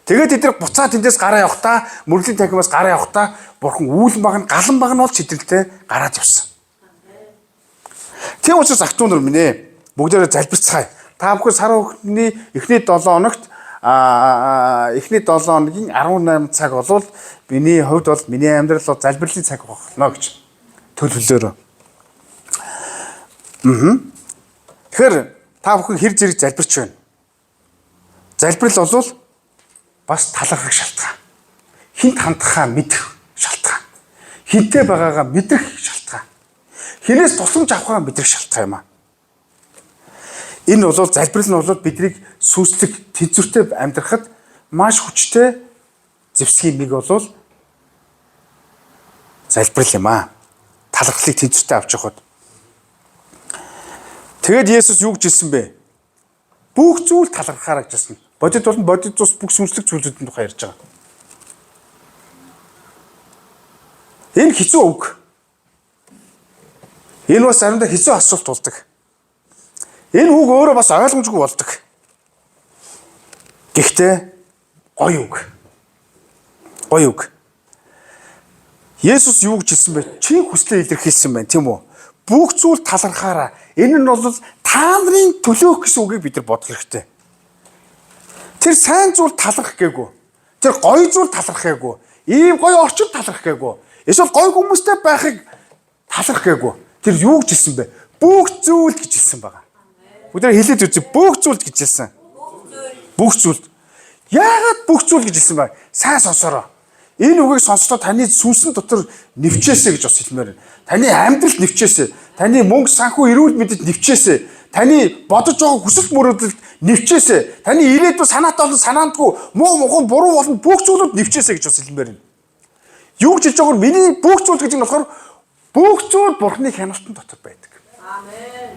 Тэгээд тэд нар буцаа тэндээс гараа явахдаа мөргөлийн танхимаас гараа явахдаа бурхан үүлэн баг нь галан баг нь бол чидрэлтэй гараад явсан. Тийм учраас ах トゥ нар минь ээ бүгдээрээ залбирцгаая. Та бүхэн сар хөхний эхний 7 хоногт эхний 7 хоногийн 18 цаг болвол миний хувьд бол миний амьдрал бол залбирлын цаг болно гэж төлөвлөөрөө. Тэгэхээр та бүхэн хэр зэрэг залбирч байна. Залбирал бол бас талархах шалтгаан. Хинт хандхаа мэдэх шалтгаан. Хинтээ байгаагаа мэдрэх шалтгаан. Хинээс тусламж авахаа мэдрэх шалтгаан юм аа. Энэ бол залбирал нь бол биднийг сүнслэг тэнцвэртэй амьдрахад маш хүчтэй зэвсгийн нэг бол залбирал юм аа. Талархлыг тэнцвэртэй авч явахад. Тэгээд Есүс юу гэж хэлсэн бэ? Бүх зүйл талархаараа гэж хэлсэн. Бодит болон бодит тус бүх сүнслэг зүйлүүдийн тухай ярьж байгаа. Энэ хэцүү үг. Энэ бас заримдаа хэцүү асуулт болдог. Энэ үг өөрөө бас ойлгомжгүй болдог. Гэхдээ гоё үг. Гоё үг. Есүс юу гэж хэлсэн бэ? Чи хүслээ илэрхийлсэн байна, тийм үү? Бүх зүйл талархаараа. Энэ нь бол та нарын төлөөх гэсэн үгийг бид нар бодох хэрэгтэй. Тэр сайн зүйл таларх гээгүй. Тэр гоё зүйл таларх гээгүй. Ийм гоё орчин таларх гээгүй. Эсвэл гоё хүмүүстэй байхыг таларх гээгүй. Тэр юу гэж хэлсэн бэ? Бүх зүйл гэж хэлсэн байгаа. Бүгдээ хэлээд үзье. Бүх зүйл гэж хэлсэн. Бүх зүйл. Яагаад бүх зүйл гэж хэлсэн бэ? Сайн сонсороо. Энэ үгийг сонсдоо таны сүнсэн дотор нэвчээсэ гэж бас хэлмээр байна. Таны амьдралд нэвчээсэ. Таны мөнгө санхүү эрүүл мэндэд нэвчээсэ. Таны бодож байгаа хүсэл мөрөөдөлд нэвчээсэ. Таны ирээдүйн санаатай болон санаандгүй муу мухан буруу болон бүх зүйлүүд нэвчээсэ гэж бас хэлмээр байна. Юу гэж хэлж байгаа нь миний бүх зүйл гэж нь болохоор бүх зүйл Бурхны хяналтын дотор байдаг.
Амен.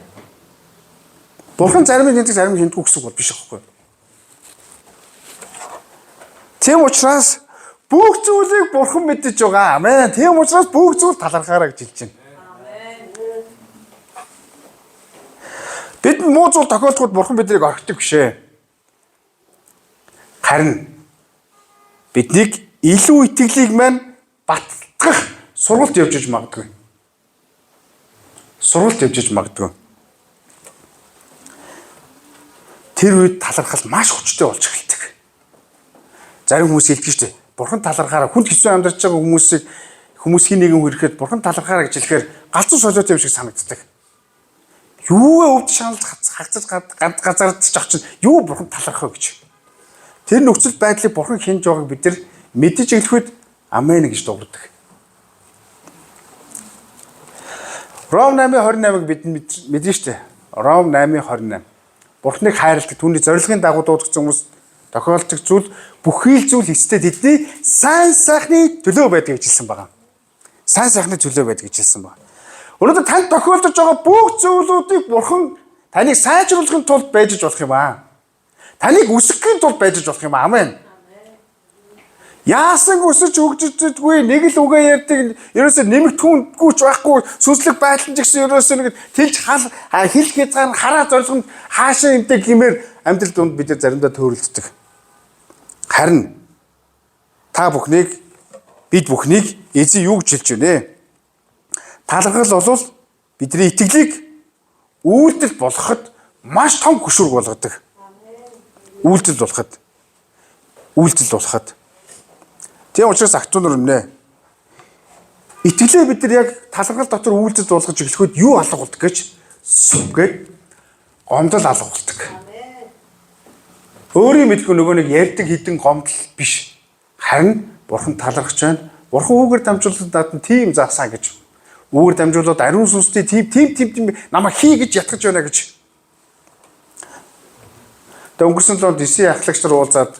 Бурхан зарим нь хяндаг, зарим нь хяндаггүй гэсэн үг бол биш аахгүй. Тийм учраас бүх зүйлийг Бурхан мэдэж байгаа. Амен. Тийм учраас бүх зүйл талархаараа гэж хэлж байна.
Амен.
Бид муу зүйл тохиолдоход Бурхан биднийг орхидог биш ээ. Харин биднийг илүү итгэлийг маань баттгах сургалт явж иж магадгүй. Сургалт явж иж магадгүй. Тэр үед талархал маш хүчтэй болж эхэлдэг. Зарим хүмүүс хэлдэг шүү дээ. Бурхан талархаараа хүнд хэцүү амьдарч байгаа хүмүүсийг хүмүүс хин нэгэн хүрэхэд бурхан талархаараа гэж хэлэхээр галзуу солиотой юм шиг санагддаг. Юу вэ өвд шаналж хагцаж газардж ах чинь юу бурхан талархах вэ гэж. Тэр нөхцөл байдлыг бурхан хянж байгааг бид нар мэдэж эхлэхэд амен гэж дуугардаг. Ром 8:28-ыг бид мэднэ шүү дээ. Ром 8:28. Бурхныг хайрладаг, түүний зорилгын дагуу дуудагдсан хүмүүс тохиолдох зүйл бүхий л зүйл эцэстээ тэдний сайн сайхны төлөө байдаг гэж хэлсэн байгаа. Сайн сайхны төлөө байдаг гэж хэлсэн байгаа. Өнөөдөр танд тохиолдож байгаа бүх зүйлүүдийг Бурхан таныг сайжруулахын тулд байж болох юм аа. Таныг өсгөхийн тулд байж болох юм аа. Амен. Яасан өсөж хөгжиждэггүй нэг л үгээ ярьдаг ерөөсөө нэмэгдэхүүнгүй ч байхгүй сүнслэг байдал нь ч гэсэн ерөөсөө нэг тэлж хал хил хязгаар хараа зорилго нь хаашаа юмтай гэмээр амьдрал дунд бид заримдаа төөрөлддөг. Харин та бүхнийг бид бүхнийг эзэн юу гэж хэлж байна вэ? Талархал бол бидний итгэлийг үйлдэл болгоход маш том хөшүүрэг болгодог. Үйлдэл болоход. Үйлдэл болоход. Тийм учраас ах トゥ нар өмнө итгэлээ бид нар яг талархал дотор үйлдэл болгож эхлэхэд юу алга болдог гэж сүвгээд гомдол алга болдог. Өөрийн мэдгүй нөгөө нэг ярьдаг хідэн гомдол биш. Харин бурхан талархаж байна. Бурхан үүгээр дамжуулаад надад тийм заасан гэж. Үүгээр дамжуулаад ариун сүнсний тийм тийм тийм тийм намайг хий гэж ятгах байна гэж. Тэгээ өнгөрсөн 7 хоногт 9 ахлагч нар уулзаад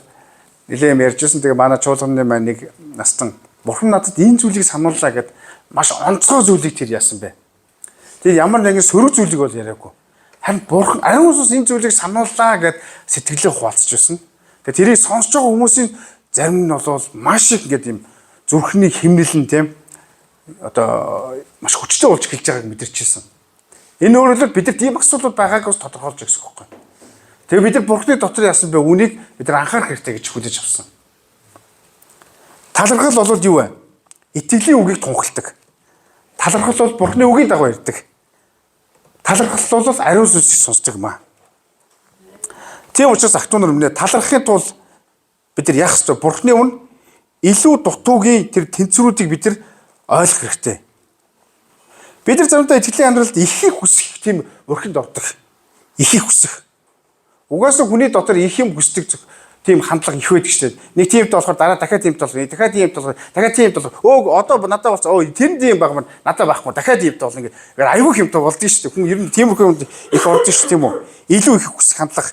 нэлээд юм ярьжсэн. Тэгээ манай чуулганы маань нэг настан бурхан надад энэ зүйлийг санууллаа гэд маш онцгой зүйлийг тэр яасан бэ. Тэр ямар нэгэн сөрөг зүйлийг бол яриаггүй. Харин бурхан ариун сүнс энэ зүйлийг санууллаа гэд сэтгэлээ хуваалцж байсан. Тэгээ тэрийг сонсож байгаа хүмүүсийн зарим нь бол маш их ингээд юм зүрхний химнэл нь тийм одоо маш хүчтэй болж эхэлж байгааг мэдэрчээсэн. Энэ өөрөөр бид нар тийм асуудлууд байгааг бас тодорхойлж өгсөн байхгүй. Тэгээ бид нар бурхны дотор яасан бэ? Үнийг бид нар анхаарах хэрэгтэй гэж хүлээж авсан. Талархал бол юу вэ? Итгэлийн үгийг тунхалдаг. Талархал бол Бурхны үгийн дагуу ирдэг. Талархал бол ариун сүнсийг сонсдог юм аа. Тийм учраас ах トゥ нар минь талархахын тулд бид нар яах ёстой? Бурхны үн илүү дутуугийн тэр тэнцвэрүүдийг бид нар ойлгох хэрэгтэй. Бид нар заримдаа итгэлийн амьдралд ихийг хүсэх тийм өрхөнд ордог. Ихийг хүсэх. Угаасаа хүний дотор их юм хүсдэг тийм хандлага их байдаг шүү дээ. Нэг тиймд болохоор дараа дахиад тиймд болох, дахиад тиймд болох, дахиад тиймд болох. Өө одоо надад болсон. Өө тэр тийм баг маань надад байхгүй. Дахиад тиймд болно гэх. Айгүй юмтай болдсон шүү дээ. Хүн ер нь тиймэрхүү юмд их ордог шүү тийм үү? Илүү их хүсэх хандлага.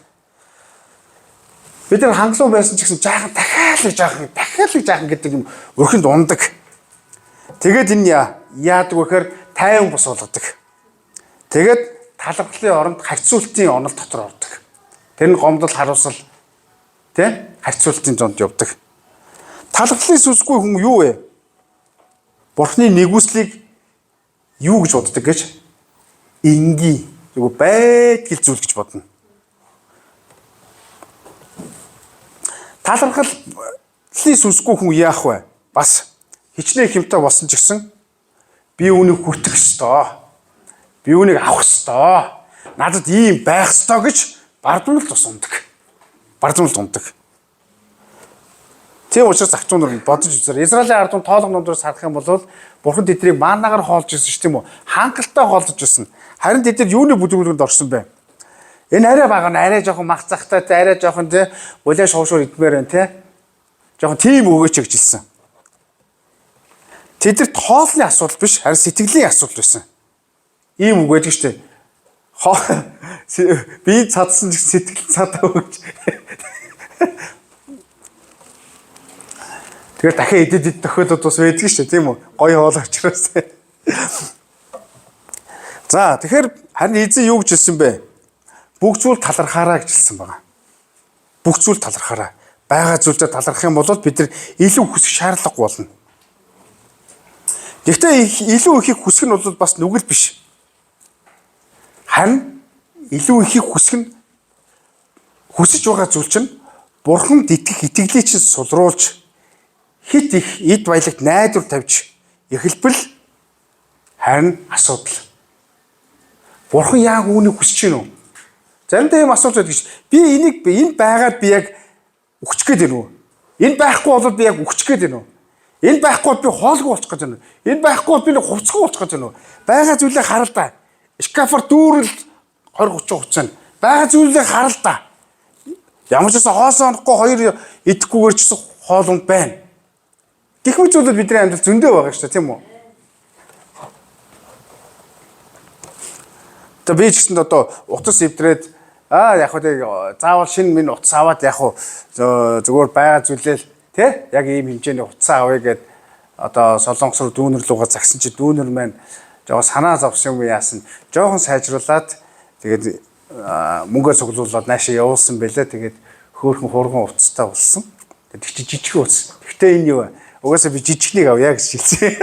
Бид нар хангалуун байсан ч гэсэн жаахан дахиад л жаахан, дахиад л жаахан гэдэг юм өрхөнд ундаг. Тэгээд энэ яадаг вэ гэхээр тайван бус болгодог. Тэгээд талархлын оронд харьцуултын онол дотор ордог. Тэр нь гомдол харуулсал тэ харьцуултын зонд явдаг. Талархлын сүнсгүй хүн юу вэ? Бурхны нэгүслийг юу гэж боддог гэж энгийн зүгээр байдгал зүйл гэж бодно. Талархлын сүнсгүй хүн яах вэ? Бас хичнээн хэмтэй болсон ч гэсэн би үүнийг хүртэх ёстой. Би үүнийг авах ёстой. Надад ийм байх ёстой гэж бардамнал тус ундаг. Бардамнал ундаг. Тийм учраас ах トゥ нар бодож үзээр Израилийн ард түмэн тоолго номдроос харах юм бол Бурхан тэднийг маннагаар хоолж ирсэн шүү тийм үү? Хангалттай хоолдож ирсэн. Харин тэд нар юуны бүдгүүлгэнд орсон бэ? Энэ арай бага нь арай жоохон мах захтай те арай жоохон те гулаа шуушуур идмээр байна те. Жоохон тийм өгөөч гэж хэлсэн. Тэд нар хоолны асуудал биш харин сэтгэлийн асуудал байсан. Ийм үг байдаг шүү дээ. Би цадсан ч сэтгэл цадаа өгч. Тэгэхээр дахиад идэд ид тохиолдод бас байдаг шүү дээ, тийм үү? Гоё хоол учраас. За, тэгэхээр харин эзэн юу гэж хэлсэн бэ? Бүх зүйл талархаараа гэж хэлсэн байгаа. Бүх зүйл талархаараа. Байгаа зүйлдээ талархах юм бол бид нар илүү хүсэх шаардлагагүй болно. Гэхдээ илүү ихийг хүсэх нь бол бас нүгэл биш. Харин илүү ихийг хүсэх нь хүсэж байгаа зүйл чинь Бурханд итгэх итгэлийг чинь сулруулж хит их эд баялагт найдвар тавьж эхэлбэл харин асуудал. Бурхан яг үүнийг хүсэж гин үү? Заримдаа ийм асуулт байдаг гэж. Би энийг энэ байгаад би яг үхчих гээд байна уу? Энэ байхгүй бол би яг үхчих гээд байна уу? Энэ байхгүй бол би хоолгүй болчих гэж байна уу? Энэ байхгүй бол би нэг хувцсгүй болчих гэж байна уу? Байгаа зүйлээ харал та. Шкафаар дүүрэл 20 30 хувцас байна. Байгаа зүйлээ харал та. Ямар ч гэсэн хоосон онохгүй хоёр идэхгүйгээр ч гэсэн хоол унд байна. Гэх мэт зүйлүүд бидний амьдрал зөндөө байгаа шүү дээ, тийм үү? Тэгээ би ч гэсэн одоо утас эвдрээд яг хөө тэг заавал шинэ минь утас аваад яг хөө зүгээр байгаа зүйлээ л тий яг ийм хэмжээний утас авъя гэд одоо Солонгос руу дүүнер рүүгээ загсан чи дүүнер маань жоохон санаа зовсон юм яасан жоохон сайжруулад тэгээд мөнгөө цуглуулад наашаа явуулсан байлаа. Тэгээд хөөхөн хурган утастай болсон. Тэгээд чи жижиг утас. Гэхдээ энэ юу вэ? Угаасаа би жижигнийг авъя гэж хэлсэн.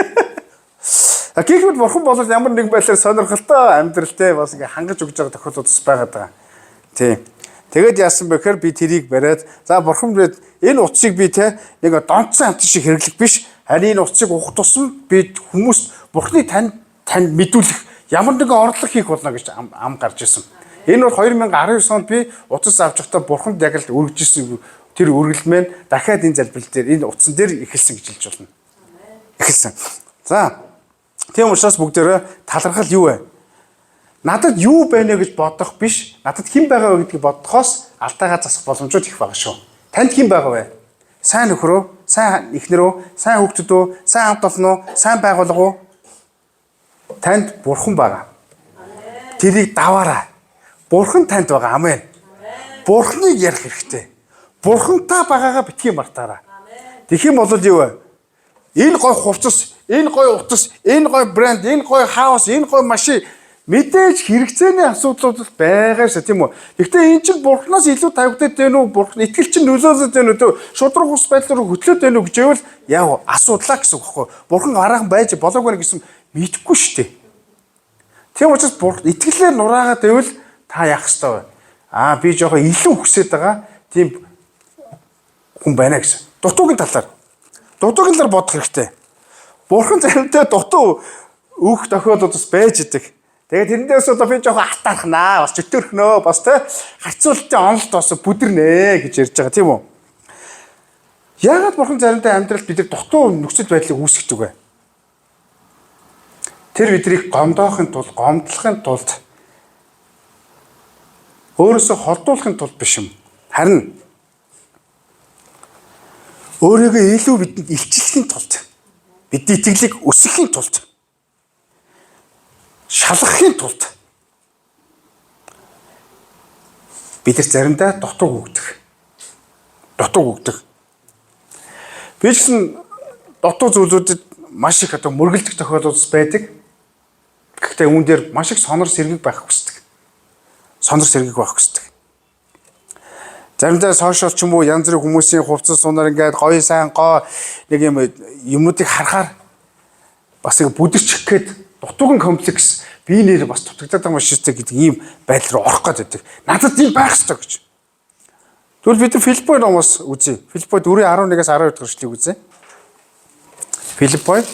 Гэх мэт бурхан бол ямар нэг байдлаар сонирхолтой амьдралтай бас ингээ хангаж өгж байгаа тохиолдол бас байгаад байгаа. Тийм. Тэгээд яасан бэ гэхээр би тэрийг бариад за бурхан бид энэ утсыг би те нэг донцсон амт шиг хэрэглэх биш. Харин энэ утсыг ухах тусам би хүмүүст бурханы тань танд мэдүүлэх ямар нэгэн орлого хийх болно гэж ам гарч ирсэн. Энэ бол 2019 онд би утас авч байхдаа бурханд яг л өргөж ирсэн тэр өргөлмэн дахиад энэ залбирал дээр энэ утсан дээр эхэлсэн гэж хэлж болно. Эхэлсэн. За тийм учраас бүгдээрээ талархал юу вэ? Надад юу байна гэж бодох биш, надад хэн байгаа вэ гэдгийг бодохоос алдаагаа засах боломжууд их байгаа шүү. Танд хэн байгаа вэ? Сайн нөхрөө, сайн эхнэрөө, сайн хүүхдүүд үү, сайн хамт олон уу, сайн байгууллага уу? Танд бурхан байгаа. Тэрийг даваарай. Бурхан танд байгаа. Амен. Бурханыг ярих хэрэгтэй. Бурхантай байгаагаа битгий мартаарай. Тэгэх юм бол юу вэ? Энэ гой хувцас, энэ гой утас, энэ гой брэнд, энэ гой хаус, энэ гой машин мэдээж хэрэгцээний асуудлууд л байгаа шээ тийм үү. Гэхдээ энэ чинь бурхнаас илүү тавигдаад байна уу? Бурхан итгэл чинь нөлөөлөд байна уу? Шудраг ус байдал руу хөтлөөд байна уу гэж гэвэл яг асуудлаа гэсэн үг байхгүй. Бурхан гараахан байж болоогүй гэсэн мэдэхгүй шүү дээ. Тийм учраас бурхан итгэлээр нураагаад байвал та яах ёстой вэ? Аа би жоохон илүү хүсээд байгаа тийм хүн байна гэсэн. Дутуугийн талаар. Дутуугийн талаар бодох хэрэгтэй. Бурхан заримдаа дутуу өөх тохиолдол бас байж идэг. Тэгээд тэрнээс одоо би жоохон атаархнаа, бас чөтөрхнөө, бас те харьцуултын онолт бас бүдэрнэ гэж ярьж байгаа, тийм үү? Яагаад бурхан заримдаа амьдралд бид нар дутуу нөхцөл байдлыг үүсгэж вэ? Тэр биднийг гомдоохын тулд, гомдлохын тулд, өөрөөсөө холдуулахын тулд биш юм. Харин өөрийгөө илүү бидэнд илчлэхийн тулд, бидний итгэлийг өсгөхийн тулд, шалгахын тулд бид нар заримдаа дутууг өгдөг. Дутууг өгдөг. Би ч гэсэн дутуу зүйлүүдэд маш их одоо мөргөлдөх тохиолдол байдаг. Гэхдээ үүн дээр маш их сонор сэргийг байх хүсдэг. Сонор сэргийг байх хүсдэг. Заримдаа сошиал ч юм уу янз бүрийн хүмүүсийн хувцас сунаар ингээд гоё сайн гоо нэг юм юмнуудыг харахаар бас нэг бүдэрчих гээд дутуугийн комплекс би нэр бас дутагдаад байгаа юм шиг гэдэг ийм байдал руу орох гээд байдаг. Надад ийм байх ёстой гэж. Тэгвэл бид Филиппой номоос үзье. Филиппой 4:11-аас 12 дахь эшлэгийг үзье. Филиппой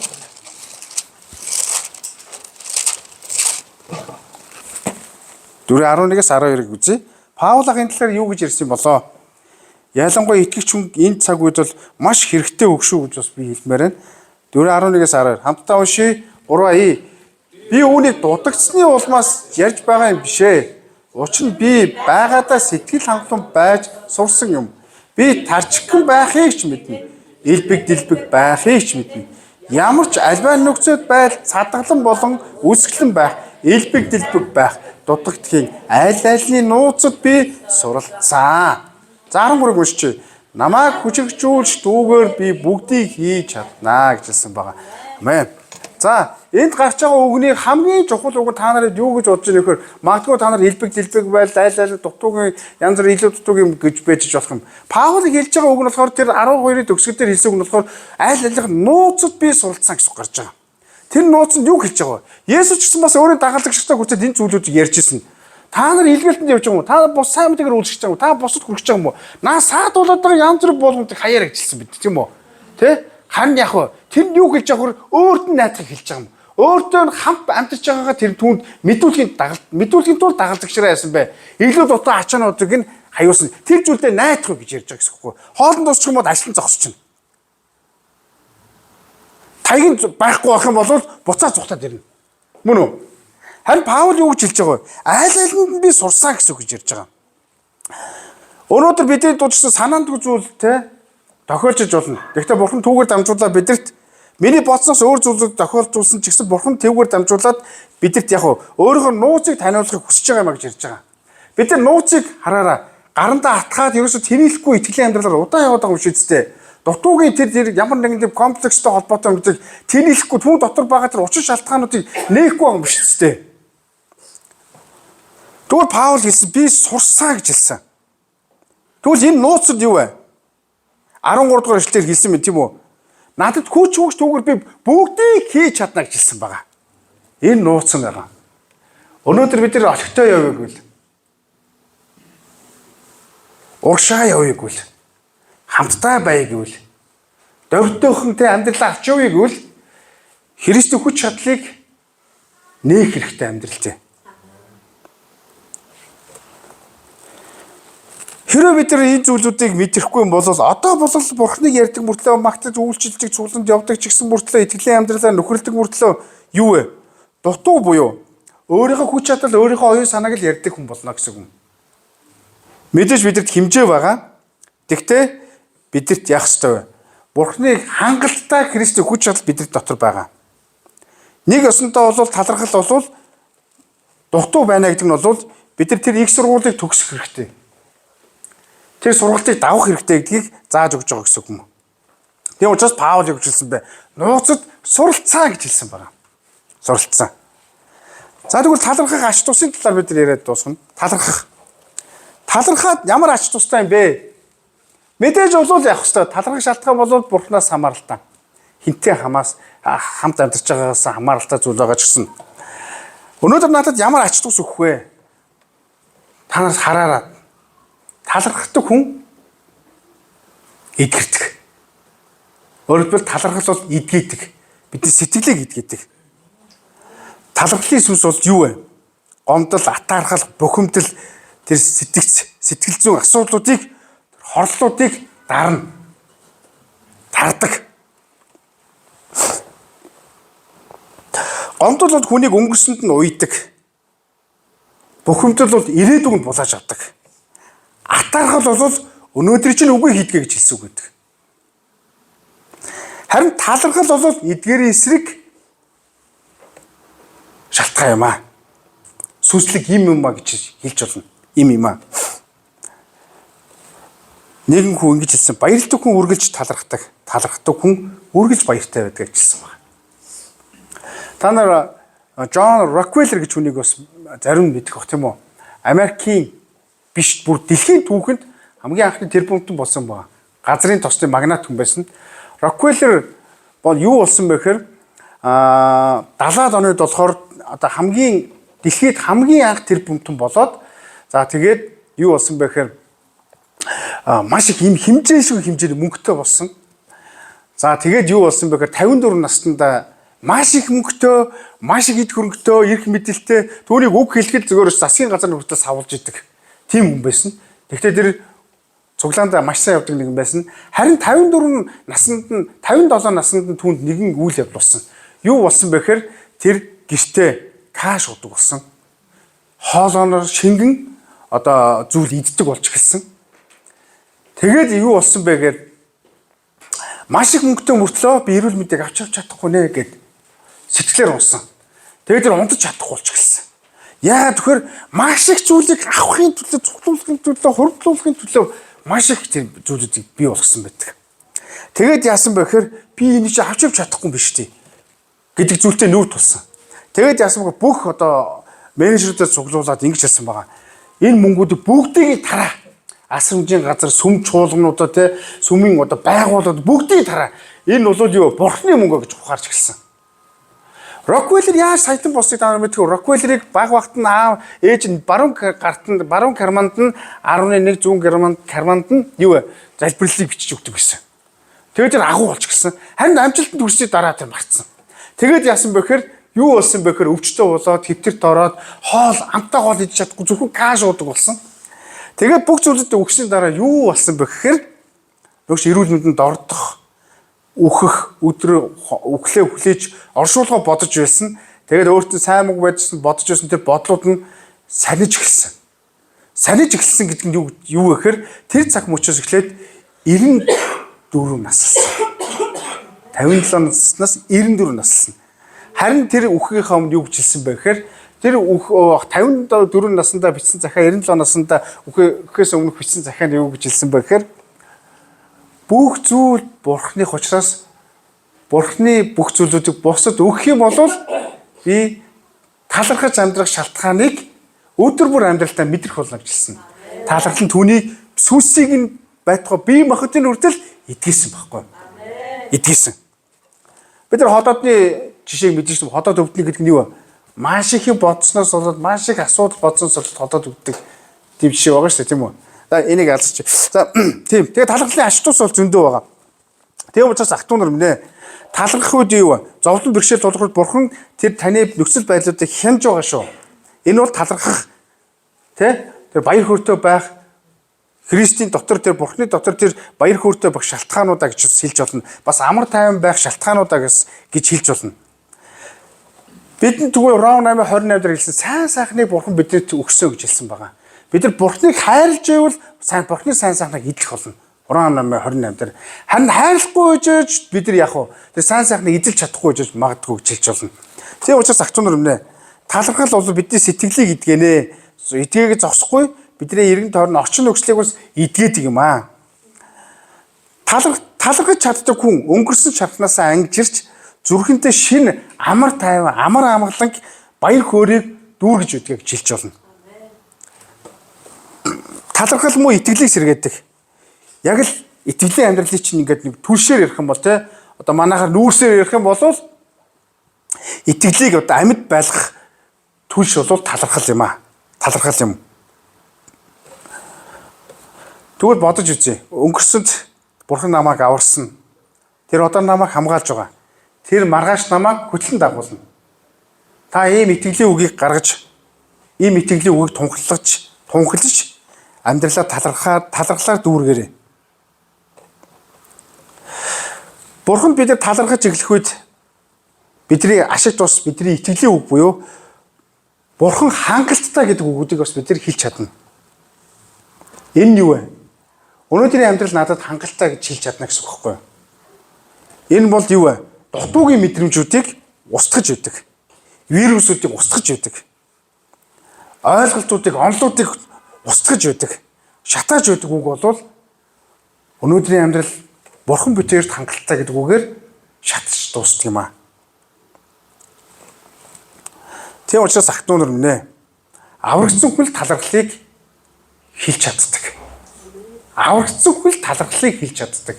4:11-аас 12-ыг үзье. Паул ахын талаар юу гэж ярьсан болоо? Ялангуяа итгэгч хүн энэ цаг үед бол маш хэрэгтэй үг шүү гэж бас би хэлмээр байна. 4:11-аас 12 хамтдаа уншъя. 3 Би үүнийг дутагдсны улмаас ярьж байгаа юм биш ээ. Учир нь би байгаадаа сэтгэл хангалуун байж сурсан юм. Би тарчхан байхыг ч мэднэ. Илбэг дэлбэг байхыг ч мэднэ. Ямар ч альва нөхцөл байдал цадаглан болон үсгэлэн байх, илбэг дэлбэг байх дутагдахын аль альны нууцад би суралцсан. За 13 уншчих. Намайг хүчрхжүүлж дүүгээр би бүгдийг хийж чаднаа гэж хэлсэн байгаа. Амен. За, энд гарч байгаа үгний хамгийн чухал үг нь та нарыг юу гэж бодож байгаа нөхөр, магадгүй та нар илбэг дэлбэг байл, айл айл дутуугийн янз бүр илүү дутуугийн юм гэж байж болох юм. Паул хэлж байгаа үг нь болохоор тэр 12-ийн төгсгөл дээр хэлсэн үг нь болохоор айл айлх нууцад би суралцсан гэсэн үг гарч байгаа. Тэр нууцанд юу хэлж байгаа вэ? Есүс ч гэсэн бас өөрийн дагалдагчтай хүртэл энэ зүйлүүдийг ярьж ирсэн. Та нар илгээлтэнд явж байгаа юм уу? Та нар бус сайн мэдээгэр үйлчлэж байгаа юм уу? Та бусад хүрэж байгаа юм уу? Наа саадуулаад байгаа янз бүр болгоомжийг хаяараа гэж хэлсэн бид, тийм үү? Тэ? Харин яг вэ? Тэр нь юу хэлж байгаа вэ? Өөрт нь найдахыг хэлж байгаа юм. Өөртөө нь хамт амьдарч байгаагаа тэр түүнд мэдүүлэхийн дагалд мэдүүлэхийн тулд дагалдагчраа яасан бэ? Илүү дутуу ачаануудыг нь хаюулсан. Тэр зүйлдээ найдах уу гэж ярьж байгаа гэсэн үг байхгүй. Хоолнд дуусчих юм бол ажил нь зогсчихно. Таяг нь байхгүй байх юм бол буцаа зүхтаад ирнэ. Мөн үү? Харин Паул юу гэж хэлж байгаа вэ? Айл айланд нь би сурсан гэсэн үг гэж ярьж байгаа. Өнөөдөр бидний дуудсан санаандгүй зүйл те тохиолжиж болно. Гэхдээ бурхан түүгээр дамжуулаад бидэрт миний бодсноос өөр зүйлүүд тохиолдуулсан ч гэсэн бурхан түүгээр дамжуулаад бидэрт яг өөрийнхөө нууцыг таниулахыг хүсэж байгаа юм а гэж ярьж байгаа. Бид нар нууцыг хараараа гарандаа атгаад ерөөсө тэнийхгүй итгэлийн амьдралаар удаан яваад байгаа юм шиг үстэй. Дутуугийн тэр ямар нэгэн тийм комплекстэй холбоотой юмыг тэнийхгүй түүн дотор байгаа тэр учир шалтгаануудыг нээхгүй байгаа юм шиг үстэй. Тэгвэл Паул хэлсэн би сурсан гэж хэлсэн. Тэгвэл энэ нууцд юу вэ? 13 дугаар эшлэлээр хэлсэн мэт тийм үү? Надад хүч өгч түүгээр би бүгдийг хийж чадна гэж хэлсэн байгаа. Энэ нууц нь байгаа. Өнөөдөр бид нар олигтой явъя гэвэл уршаа явъя гэвэл хамтдаа байя гэвэл дөрвдөөхөнтэй амьдралаа авч явъя гэвэл Христийн хүч чадлыг нээх хэрэгтэй амьдралтай. Хэрвээ бид нар энэ зүйлүүдийг мэдрэхгүй юм бол одоо бол Бурхныг ярьдаг мөртлөө магтаж үйлчилдэг цугланд явдаг ч гэсэн мөртлөө итгэлийн амьдралаа нөхөрлөдөг мөртлөө юу вэ? Дутуу буюу өөрийнхөө хүч чадал, өөрийнхөө оюун санааг л ярьдаг хүн болно гэсэн үг. Мэдээж бидэрт хэмжээ байгаа. Тэгтээ бидэрт яах ёстой вэ? Бурхныг хангалттай Христийн хүч чадал бидэрт дотор байгаа. Нэг ёсондоо бол талархал бол дутуу байна гэдэг нь бол бид нар тэр их сургуулийг төгсөх хэрэгтэй. Тэр сургалтыг давах хэрэгтэй гэдгийг зааж өгч байгаа гэсэн үг юм. Тийм учраас Паул юу гэж хэлсэн бэ? Нууцад суралцаа гэж хэлсэн байна. Суралцсан. За тэгвэл талархах ач тусын талаар бид яриад дуусгана. Талархах. Талархаад ямар ач тустай юм бэ? Мэдээж бол явах хэвээр талархах шалтгаан бол Бурханаас хамааралтай. Хинтээ хамаас хамт амьдарч байгаагаас хамааралтай зүйл байгаа ч гэсэн. Өнөөдөр надад ямар ач тус өгөх вэ? Та нар хараараа. Талархдаг хүн эдгэрдэг. Өөрөөр хэлбэл талархал бол эдгээдэг. Бидний сэтгэлийг эдгээдэг. Талархлын сүнс бол юу вэ? Гомдол, атаархал, бухимдал тэр сэтгэц, сэтгэл зүйн асуудлуудыг, хорлолуудыг дарна. Тардаг. Гомдол бол хүнийг өнгөрсөнд нь уйдаг. Бухимдал бол ирээдүг нь булааж авдаг. Атаархал бол өнөөдөр чинь үгүй хийдгээ гэж хэлсэн үг гэдэг. Харин талархал бол эдгээрийн эсрэг шалтгаан юм аа. Сүнслэг юм юм а гэж хэлж болно. Им юм аа. Нэгэн хүн ингэж хэлсэн: баярлдаг хүн үргэлж талархдаг, талархдаг хүн үргэлж баяртай байдаг гэж хэлсэн байна. Та нар Джон Рокфеллер гэж хүнийг бас зарим мэдэх бах, тийм үү? Америкийн биш, бүр дэлхийн түүхэнд хамгийн анхны тэрбумтан болсон байна. Газрын тосны магнат хүн байсан. Рокфеллер бол юу болсон бэ гэхээр 70-аад онд болохоор одоо хамгийн дэлхийд хамгийн анх тэрбумтан болоод, за тэгээд юу болсон бэ гэхээр маш их юм хэмжээшгүй хэмжээний мөнгөтэй болсон. За тэгээд юу болсон бэ гэхээр 54 наснда маш их мөнгөтэй, маш их эд хөрөнгөтэй, эрх мэдэлтэй, түүнийг үг хэлэхэд зөвхөн засгийн газар хүртэл савлж идэг. Тийм хүн байсан. Тэгэхдээ тэр цуглаандаа маш сайн явдаг нэгэн байсан. Харин 54 насанд нь, 57 насанд нь түүнд нэгэн үйл явдал болсон. Юу болсон бэ гэхээр тэр гэртээ каш удаг болсон. Хоолооноор шингэн одоо зүйл иддэг болж эхэлсэн. Тэгээд юу болсон бэ гэхээр маш их мөнгөтэй мөртлөө би эрүүл мэндийг авч явж чадахгүй нэ гэд сэтгэлээр унсан. Тэгээд тэр унтаж чадахгүй болж эхэлсэн. Яагаад тэгэхээр маш их зүйлийг авахын төлөө, цуглуулахын төлөө, хурдлуулахын төлөө маш их тийм зүйлүүдийг бий болгосон байдаг. Тэгээд яасан бэ гэхээр би энэ чинь авч явж чадахгүй юм биш үү гэдэг зүйлтэй нүүр тулсан. Тэгээд яасан бэ, бүх одоо менежерүүдэд цуглуулад ингэж хэлсэн байгаа. Энэ мөнгүүдийг бүгдийг тараа. Асрамжийн газар, сүм чуулгануудаа, те, сүмийн одоо байгууллагууд бүгдийг тараа. Энэ бол юу, бурхны мөнгө гэж ухаарч эхэлсэн. Рокфеллер яаж саятан болсныг та нар мэддэг. Рокфеллерийг баг багт нь аав ээж нь баруун гарт нь, баруун карманд нь 11, зүүн карманд нь юу вэ? Залбирлыг бичиж өгдөг гэсэн. Тэгээд тэр агуу болж гисэн. Харин амжилтанд хүрсний дараа тэр мартсан. Тэгээд яасан бэ гэхээр юу болсон бэ гэхээр өвчтөй болоод, хэвтэрт ороод, хоол амтаа хоол идэж чадахгүй, зөвхөн каш уудаг болсон. Тэгээд бүх зүйлүүдэд өгсөний дараа юу болсон бэ гэхээр нөгөөч эрүүл мэндэнд ордох, үхэх өдөр үхлээ хүлээж оршуулга бодож байсан. Тэгээд өөртөө сайн мөнгө байжсан бодож байсан тэр бодлууд нь саниж эхэлсэн. Саниж эхэлсэн гэдэг нь юу гэхээр тэр цаг мөчөөс эхлээд 94 наслсан. 57 наснаас 94 наслсан. Харин тэр үхгийнхаа өмнө юу гэж хэлсэн бэ гэхээр тэр 54 наснда бичсэн захиа, 97 наснда үхэхээс өмнөх бичсэн захианд юу гэж хэлсэн бэ гэхээр бүх зүйл бурхных учраас бурхны бүх зүйлүүдийг бусдад өгөх юм бол би талархаж амьдрах шалтгааныг өдөр бүр амьдралтаа мэдрэх болно гэж хэлсэн. Талархал нь түүний сүнсийг нь байтугай бие махбодын хүртэл эдгээсэн байхгүй. Эдгээсэн. Бид нар ходоодны жишээг мэдэн шүү дээ. Ходоод өвднө гэдэг нь юу вэ? Маш их юм бодсноос болоод, маш их асуудал бодсоноос болоод ходоод өвддөг. Тийм жишээ байгаа шүү дээ, тийм үү? За энийг алзч. За тийм. Тэгээ талархлын ач тус бол зөндөө байгаа. Тэгээ учраас ах トゥ нар минь ээ, талархах үед юу вэ? Зовлон бэрхшээл тулгахад бурхан тэр таны нөхцөл байдлуудыг хянаж байгаа шүү. Энэ бол талархах, тэ, тэр баяр хөөртэй байх, Христийн дотор, тэр Бурхны дотор тэр баяр хөөртэй байх шалтгаануудаа гэж хэлж болно. Бас амар тайван байх шалтгаануудаа гэж хэлж болно. Бидэнд тэгвэл Ром 8:28 дээр хэлсэн сайн сайхныг Бурхан бидэнд өгсөө гэж хэлсэн байгаа. Бид нар Бурхныг хайрлж байвал сайн Бурхны сайн сайхныг эдлэх болно. Ром 8:28 дээр. Харин хайрлахгүй гэж бид нар яг уу тэр сайн сайхныг эзэлж чадахгүй гэж магадгүй гэж хэлж болно. Тийм учраас ах トゥ нар өмнө талархал бол бидний сэтгэлийг эдгэнэ. Эдгээг зогсохгүй, бидний эргэн тойрон орчин нөхцөлийг бас эдгээдэг юм аа. Талархаж чаддаг хүн өнгөрсөн шархнаасаа ангижирч зүрхэнтэй шинэ амар тайван, амар амгаланг, баяр хөөрийг дүүргэж өгдгийг хэлж болно. Талархал муу итгэлийг сэргээдэг. Яг л итгэлийн амьдралыг чинь ингээд нэг түлшээр ярих юм бол, те, одоо манайхаар нүүрсээр ярих юм бол итгэлийг одоо амьд байлгах түлш бол талархал юм аа. Талархал юм. Тэгвэл бодож үзье. Өнгөрсөнд Бурхан намайг аварсан. Тэр одоо намайг хамгаалж байгаа. Тэр маргааш намайг хөтлөн дагуулна. Та ийм итгэлийн үгийг гаргаж, ийм итгэлийн үгийг тунхаглаж амьдралаа талархлаар дүүргээрэй. Бурханд бид нар талархаж эхлэх үед бидний ашиг тус бидний итгэлийн үг буюу Бурхан хангалттай гэдэг үгүүдийг бас бид нар хэлж чадна. Энэ нь юу вэ? Өнөөдрийн амьдрал надад хангалттай гэж хэлж чадна гэсэн үг байхгүй юу? Энэ бол юу вэ? Дутуугийн мэдрэмжүүдийг устгаж өгдөг. Вирусүүдийг устгаж өгдөг. Ойлголтуудыг, онолуудыг устгаж өгдөг. Шатааж өгдөг үг бол өнөөдрийн амьдрал Бурхан бүтээрт хангалттай гэдэг үгээр шатж дуустдаг юм аа. Тийм учраас ах トゥ нар минь ээ. Аврагдсан хүн л талархлыг хэлж чаддаг. Аврагдсан хүн л талархлыг хэлж чаддаг.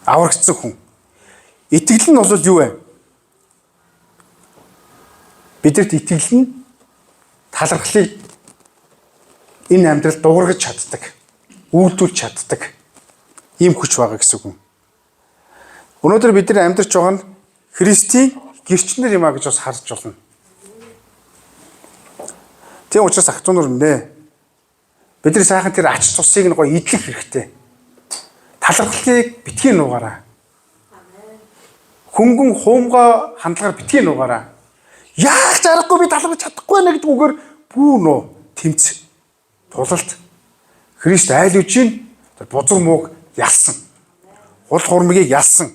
Аврагдсан хүн. Итгэл нь бол юу вэ? Бидэрт итгэл нь талархлыг энэ амьдрал дуургаж чаддаг. Үйлдүүлж чаддаг. Ийм хүч байгаа гэсэн үг. Өнөөдөр бид нар амьдарч байгаа нь Христийн гэрчнэр юм а гэж бас харж байна. Тийм учраас ах トゥ нар минь ээ. Бид нар сайхан тэр ач тусыг нь гоё идэх хэрэгтэй. Талархлыг битгий нуугаараа. Хөнгөн хуумгаа хандлагаар битгий нуугаараа. Яах ч аргагүй би талархаж чадахгүй байна гэдэг үгээр бүү нуу тэмц. Тулалт Христ айл үжийн бузар мууг ялсан. Хул хурмгийг ялсан.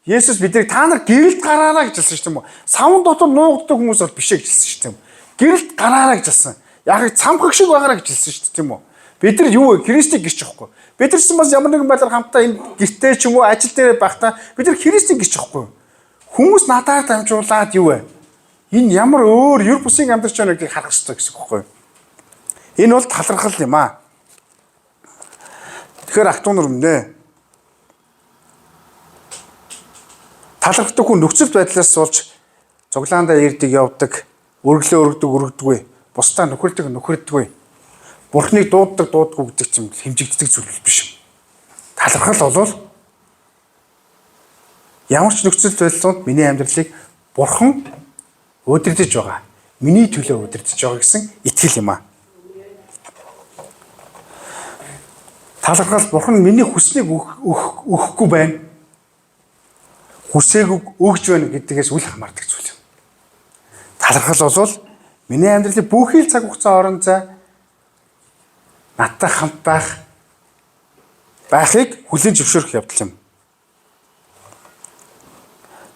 Есүс биднийг та нар гэрэлд гараараа гэж хэлсэн шүү дээ. Савн дотор нуугддаг хүмүүс бол биш ээ гэж хэлсэн шүү дээ. Гэрэлд гараараа гэж хэлсэн. Яг цамхаг шиг байгаараа гэж хэлсэн шүү дээ, тийм үү? Бид нар юу вэ? Христийг гэрч явахгүй. Бид нар ч бас ямар нэгэн байдлаар хамтдаа энэ гэртээ ч юм уу ажил дээр байхдаа бид нар Христийг гэрч явахгүй. Хүмүүс надаар дамжуулаад юу вэ? Энэ ямар өөр юр бусын амьдарч байна гэдгийг харах хэрэгтэй гэсэн үг байхгүй юу? Энэ бол талархал юм аа. Тэгэхээр ах トゥ нар минь ээ. Талархдаг хүн нөхцөл байдлаас болж цуглаандаа ирдэг явдаг, өргөлөө өргөдөг өргөдөггүй, бусдаа нөхөрдөг нөхөрдөггүй. Бурхныг дууддаг дууддаггүй гэдэг чинь хэмжигддэг зүйл биш. Талархал бол ямар ч нөхцөл байдлууд миний амьдралыг Бурхан удирдах байгаа. Миний төлөө удирдах байгаа гэсэн итгэл юм аа. Талархал Бурхан миний хүснийг өгөхгүй байна. Хүсээг өгж байна гэдгээс үл хамаардаг зүйл юм. Талархал бол миний амьдралын бүхий л цаг хугацаа орон зай надтай хамт байхыг хүлээн зөвшөөрөх явдал юм.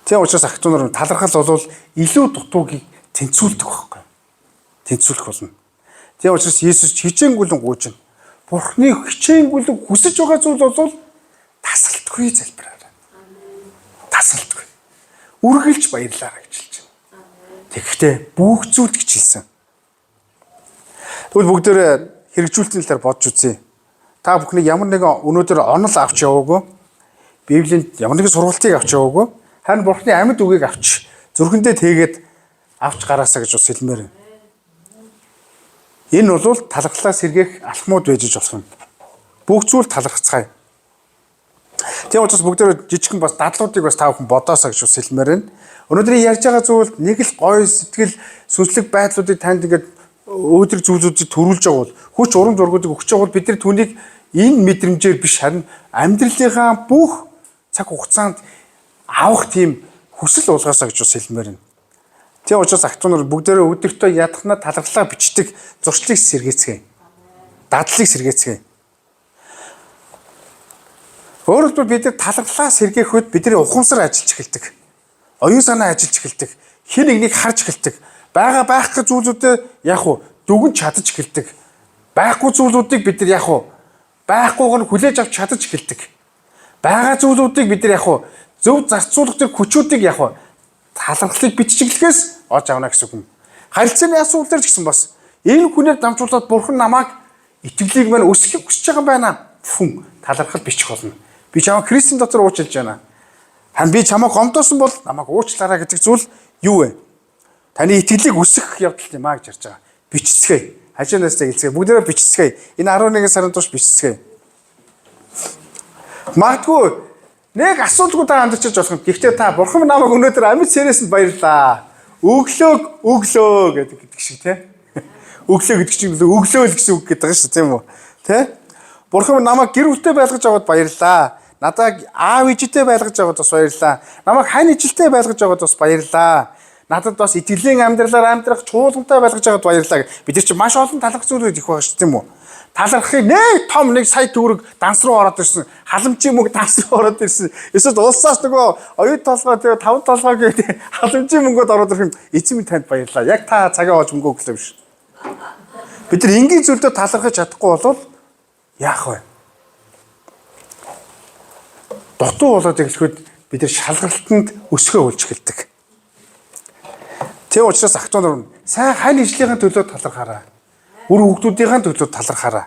Тийм учраас ах トゥ нар талархал бол илүү дутуугийг тэнцвүүлдэг байхгүй. Тэнцвүүлэх болно. Тийм учраас Есүс хичээнгүлэн гуйж. Бурхны хичээнгүлэн хүсэж байгаа зүйл бол тасралтгүй залбираарай. Тасралтгүй. Үргэлж баярлаарай гэж хэлж байна. Тэгэхдээ бүх зүйлд гэж хэлсэн. Тэгвэл бүгдээрээ хэрэгжүүлэлтийн талаар бодж үзье. Та бүхнийг ямар нэгэн өнөөдөр онол авч яваагүй. Библийн ямар нэгэн сургалтыг авч яваагүй. Харин Бурхны амьд үгийг авч зүрхэндээ тэгээд авч гараасаа гэж бас хэлмээр байна. Энэ бол талархлаас сэргээх алхмууд байж болох юм. Бүх зүйл талархацгаая. Тийм учраас бүгдээрээ жижигхэн бас дадлуудыг бас та бүхэн бодоосаа гэж бас хэлмээр байна. Өнөөдрийн ярьж байгаа зүйл нэг л гоё сэтгэл сүнслэг байдлуудыг танд ингээд өөдрөг зүйлүүдийг төрүүлж байгаа бол хүч урам зоригуудыг өгч байгаа бол бид нар түүнийг энэ мэдрэмжээр биш харин амьдралынхаа бүх цаг хугацаанд авах тийм хүсэл уулгаасаа гэж бас хэлмээр байна. Тийм учраас ах トゥ нар бүгдээрээ өдөртөө ядахнаа талархлаа бичдэг зуршлыг сэргээцгээе. Дадлыг сэргээцгээе. Өөрөөр хэлбэл бид нар талархлаа сэргээх үед бидний ухамсар ажиллаж эхэлдэг. Оюун санаа ажиллаж эхэлдэг. Хин нэгнийг харж эхэлдэг. Байгаа байхгүй зүйлүүдэд яг уу дүгнж чадаж эхэлдэг. Байхгүй зүйлүүдийг бид нар яг уу байхгүйг нь хүлээж авч чадаж эхэлдэг. Байгаа зүйлүүдийг бид нар яг уу зөв зарцуулах тэр хүчүүдийг яг уу талархлыг биччихлэхээс олж авна гэсэн үг юм. Харилцааны асуудал дээр ч гэсэн бас энэ хүнээр дамжуулаад Бурхан намайг итгэлийг маань өсгөхийг хүсэж байгаа юм байна. Фүн талархал бичих болно. Би чамайг Христийн дотор уучлж байна. Харин би чамайг гомдоосон бол намайг уучлаарай гэдэг зүйл юу вэ? Таны итгэлийг өсгөх явдал юм а гэж ярьж байгаа. Бичцгээе. Хажуунаас хэлцгээе. Бүгдээрээ бичцгээе. Энэ 11 сарын турш бичцгээе. Магадгүй Нэг асуудалгүй та амьдарч болох юм. Гэхдээ та бурхан намайг өнөөдөр амьд сэрээс нь баярлаа. Өглөөг өглөө гэдэг шиг те. Өглөө гэдэг чинь өглөө л гэсэн үг гэдэг байгаа шүү тийм үү? Тэ? Бурхан намайг гэр бүлтэй байлгаж аваад баярлаа. Надад аав ээжтэй байлгаж аваад бас баярлаа. Намайг хань ижилтэй байлгаж аваад бас баярлаа. Надад бас итгэлийн амьдралаар амьдрах чуулгантай байлгаж аваад баярлаа. Бид нар чинь маш олон талархах зүйлүүд их байгаа шүү тийм үү? Талархахыг нэг том нэг сая төгрөг данс руу ороод ирсэн. Халамжийн мөнгө данс руу ороод ирсэн. Эсвэл улсаас нөгөө оюут толгой тэгээ таван толгой гэдэг халамжийн мөнгөд ороод ирэх юм. Эзэн минь танд баярлаа. Яг та цагаа олж мөнгө өглөө биш. Бид нар энгийн зүйлдээ талархаж чадахгүй болвол яах вэ? Дутуу болоод эхлэхэд бид нар шалгалтанд өсгөө болж эхэлдэг. Тийм учраас ах トゥ нар сайн хань ижлийнхэн төлөө талархаарай. Үр хүүхдүүдийн төлөө талархаарай.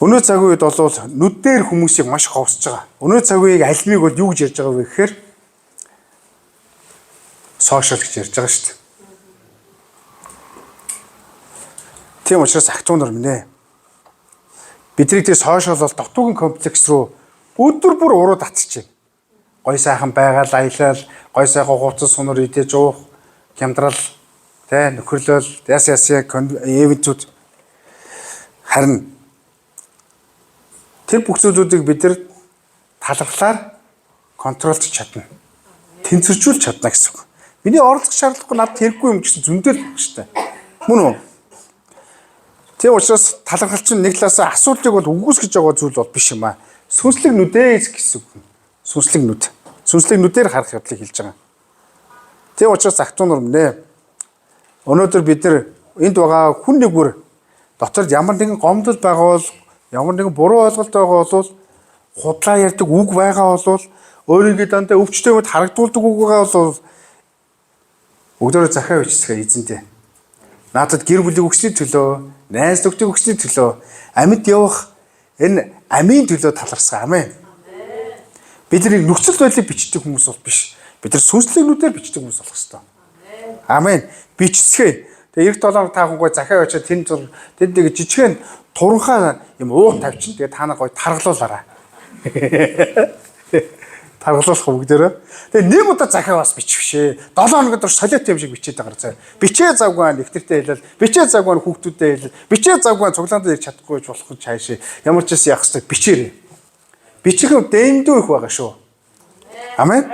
Өнөө цагийн үед бол нүд дээр хүмүүсийг маш ховсож байгаа. Өнөө цагийн үеийг альмыг бол юу гэж ярьж байгаа вэ гэхээр сошиал гэж ярьж байгаа шүү дээ. Тийм учраас ах トゥ нар минь ээ. Бидний тэр сошиал бол дутуугийн комплекс руу өдөр бүр уруу татчих байна. Гой сайхан байгаал аялал, гой сайхан хувцас сунар идэж уух, хямдрал, тэ нөхөрлөл, яс яс эвентүүд харин тэр бүх зүйлүүдийг бид нар талархлаар контролдож чадна. Тэнцвэржүүлж чадна гэсэн үг. Миний оролцох шаардлагагүй надад хэрэггүй юм гэсэн зөндөл байх шүү дээ. Мөн үү? Тийм учраас талархал чинь нэг талаасаа асуудлыг бол үгүйсгэж байгаа зүйл бол биш юм аа. Сүнслэг нүдээ гэсэн үг. Сүнслэг нүд. Сүнслэг нүдээр харах явдлыг хэлж байгаа. Тийм учраас ах トゥ нар минь ээ. Өнөөдөр бид нар энд байгаа хүн нэг бүр дотор ямар нэгэн гомдол байгаа бол ямар нэгэн буруу ойлголт байгаа бол худлаа ярьдаг үг байгаа бол өөрийгөө дандаа өвчтэй юмд харагдуулдаг үг байгаа бол өглөөрөө захиа бичсгээ эзэнтэй. Надад гэр бүлийг өгсөний төлөө, найз нөхдийг өгсөний төлөө, амьд явах энэ амийн төлөө талархсан. Амен. Бид нар нөхцөл байдлыг бичдэг хүмүүс бол биш. Бид нар сүнслэг нүдээр бичдэг хүмүүс болох ёстой. Амен. Бичцгээе. Тэгээ эх 7 та хүн гой захиа очиад тэн зур тэнд нэг жижигхэн туранхаа юм уур тавьчин. Тэгээ та нар гой таргалуулаарай. Таргалуулах бүгдээрээ. Тэгээ нэг удаа захиа бас бичвшээ. 7 хоног турш солиот юм шиг бичээд байгаа заа. Бичээ завгүй нэгтэртэй хэлэл, бичээ завгүй хүүхдүүдтэй хэлэл, бичээ завгүй цуглаанд ирж чадахгүй гэж болох цаашаа. Ямар ч байсан яах ёстой бичээрэй. Бичих юм дэндүү их байгаа шүү. Амен.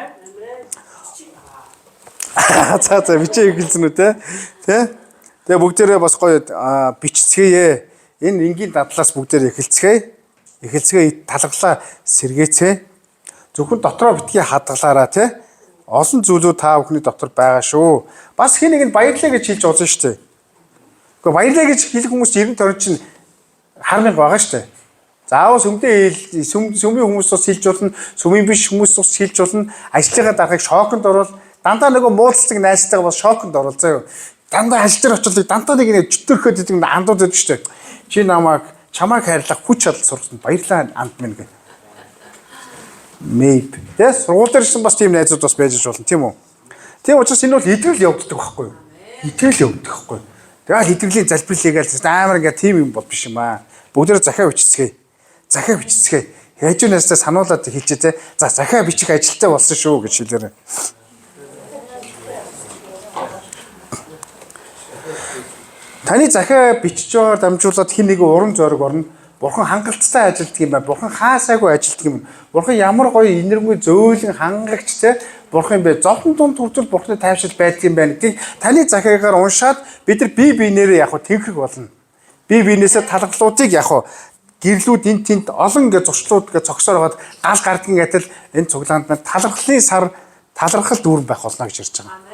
За за бичээ хэлсэн үү те? Тэ? Тэгээ бүгдээрээ бас гоё бичцгээе. Энэ энгийн дадлаас бүгдээрээ эхэлцгээе. Эхэлцгээе талархлаа сэргээцээ. Зөвхөн дотроо битгий хадгалаараа те. Олон зүйлүүд та бүхний дотор байгаа шүү. Бас хин нэг нь баярлалаа гэж хэлж болно шүү дээ. Гэхдээ баярлалаа гэж хэлэх хүмүүс 90 тоног чинь хар мянга байгаа шүү дээ. Заавал сүмдээ хэл сүмийн хүмүүс бас хэлж болно, сүмийн биш хүмүүс бас хэлж болно. Ажлынхаа даргаыг шоконд орвол дандаа нөгөө муулцдаг найзтайгаа бас шоконд орвол заяа. Дандаа ажил дээр очилдаг дандаа нэг чөтгөрөхөд идэг андууд байдаг шүү дээ. Чи намайг чамайг хайрлах хүч чадал сургасан баярлалаа анд минь гэх. Maybe. Тэ сургууль дээр ирсэн бас тийм найзууд бас байж болно тийм үү? Тийм учраас энэ бол итгэл явагддаг байхгүй юу? Итгэл явагддаг байхгүй юу? Тэгэл итгэлийн залбирлыг амар ингээ тийм юм бол биш юм аа. Бүгдээр захиа бичцгээе. Захиа бичцгээе. Хажуу настай сануулад хэлчихэ те. За захиа бичих ажилттай болсон шүү гэж хэлээрэй. Таны захиа бичиж байгаагаар дамжуулаад хин нэгэн урам зориг орно. Бурхан хангалттай ажилтдаг юм байна. Бурхан хаасаагүй ажилтдаг юм. Бурхан ямар гоё инэрмгүй зөөлөн хангагч те. Бурхан юм бэ. Зовлон дунд хүртэл Бурханы тайвшил байдаг юм байна гэдгийг таны захиагаар уншаад бид нар бие биенээрээ яг тэнхэх болно. Бие биенээсээ талархлуудыг яг гэрлүүд эн тэнд олон ингээ зуршлууд ингээ цогсоор байгаад гал гардгийн адил энэ цуглаанд маань талархлын сар талархал дүүрэн байх болно гэж ярьж байгаа.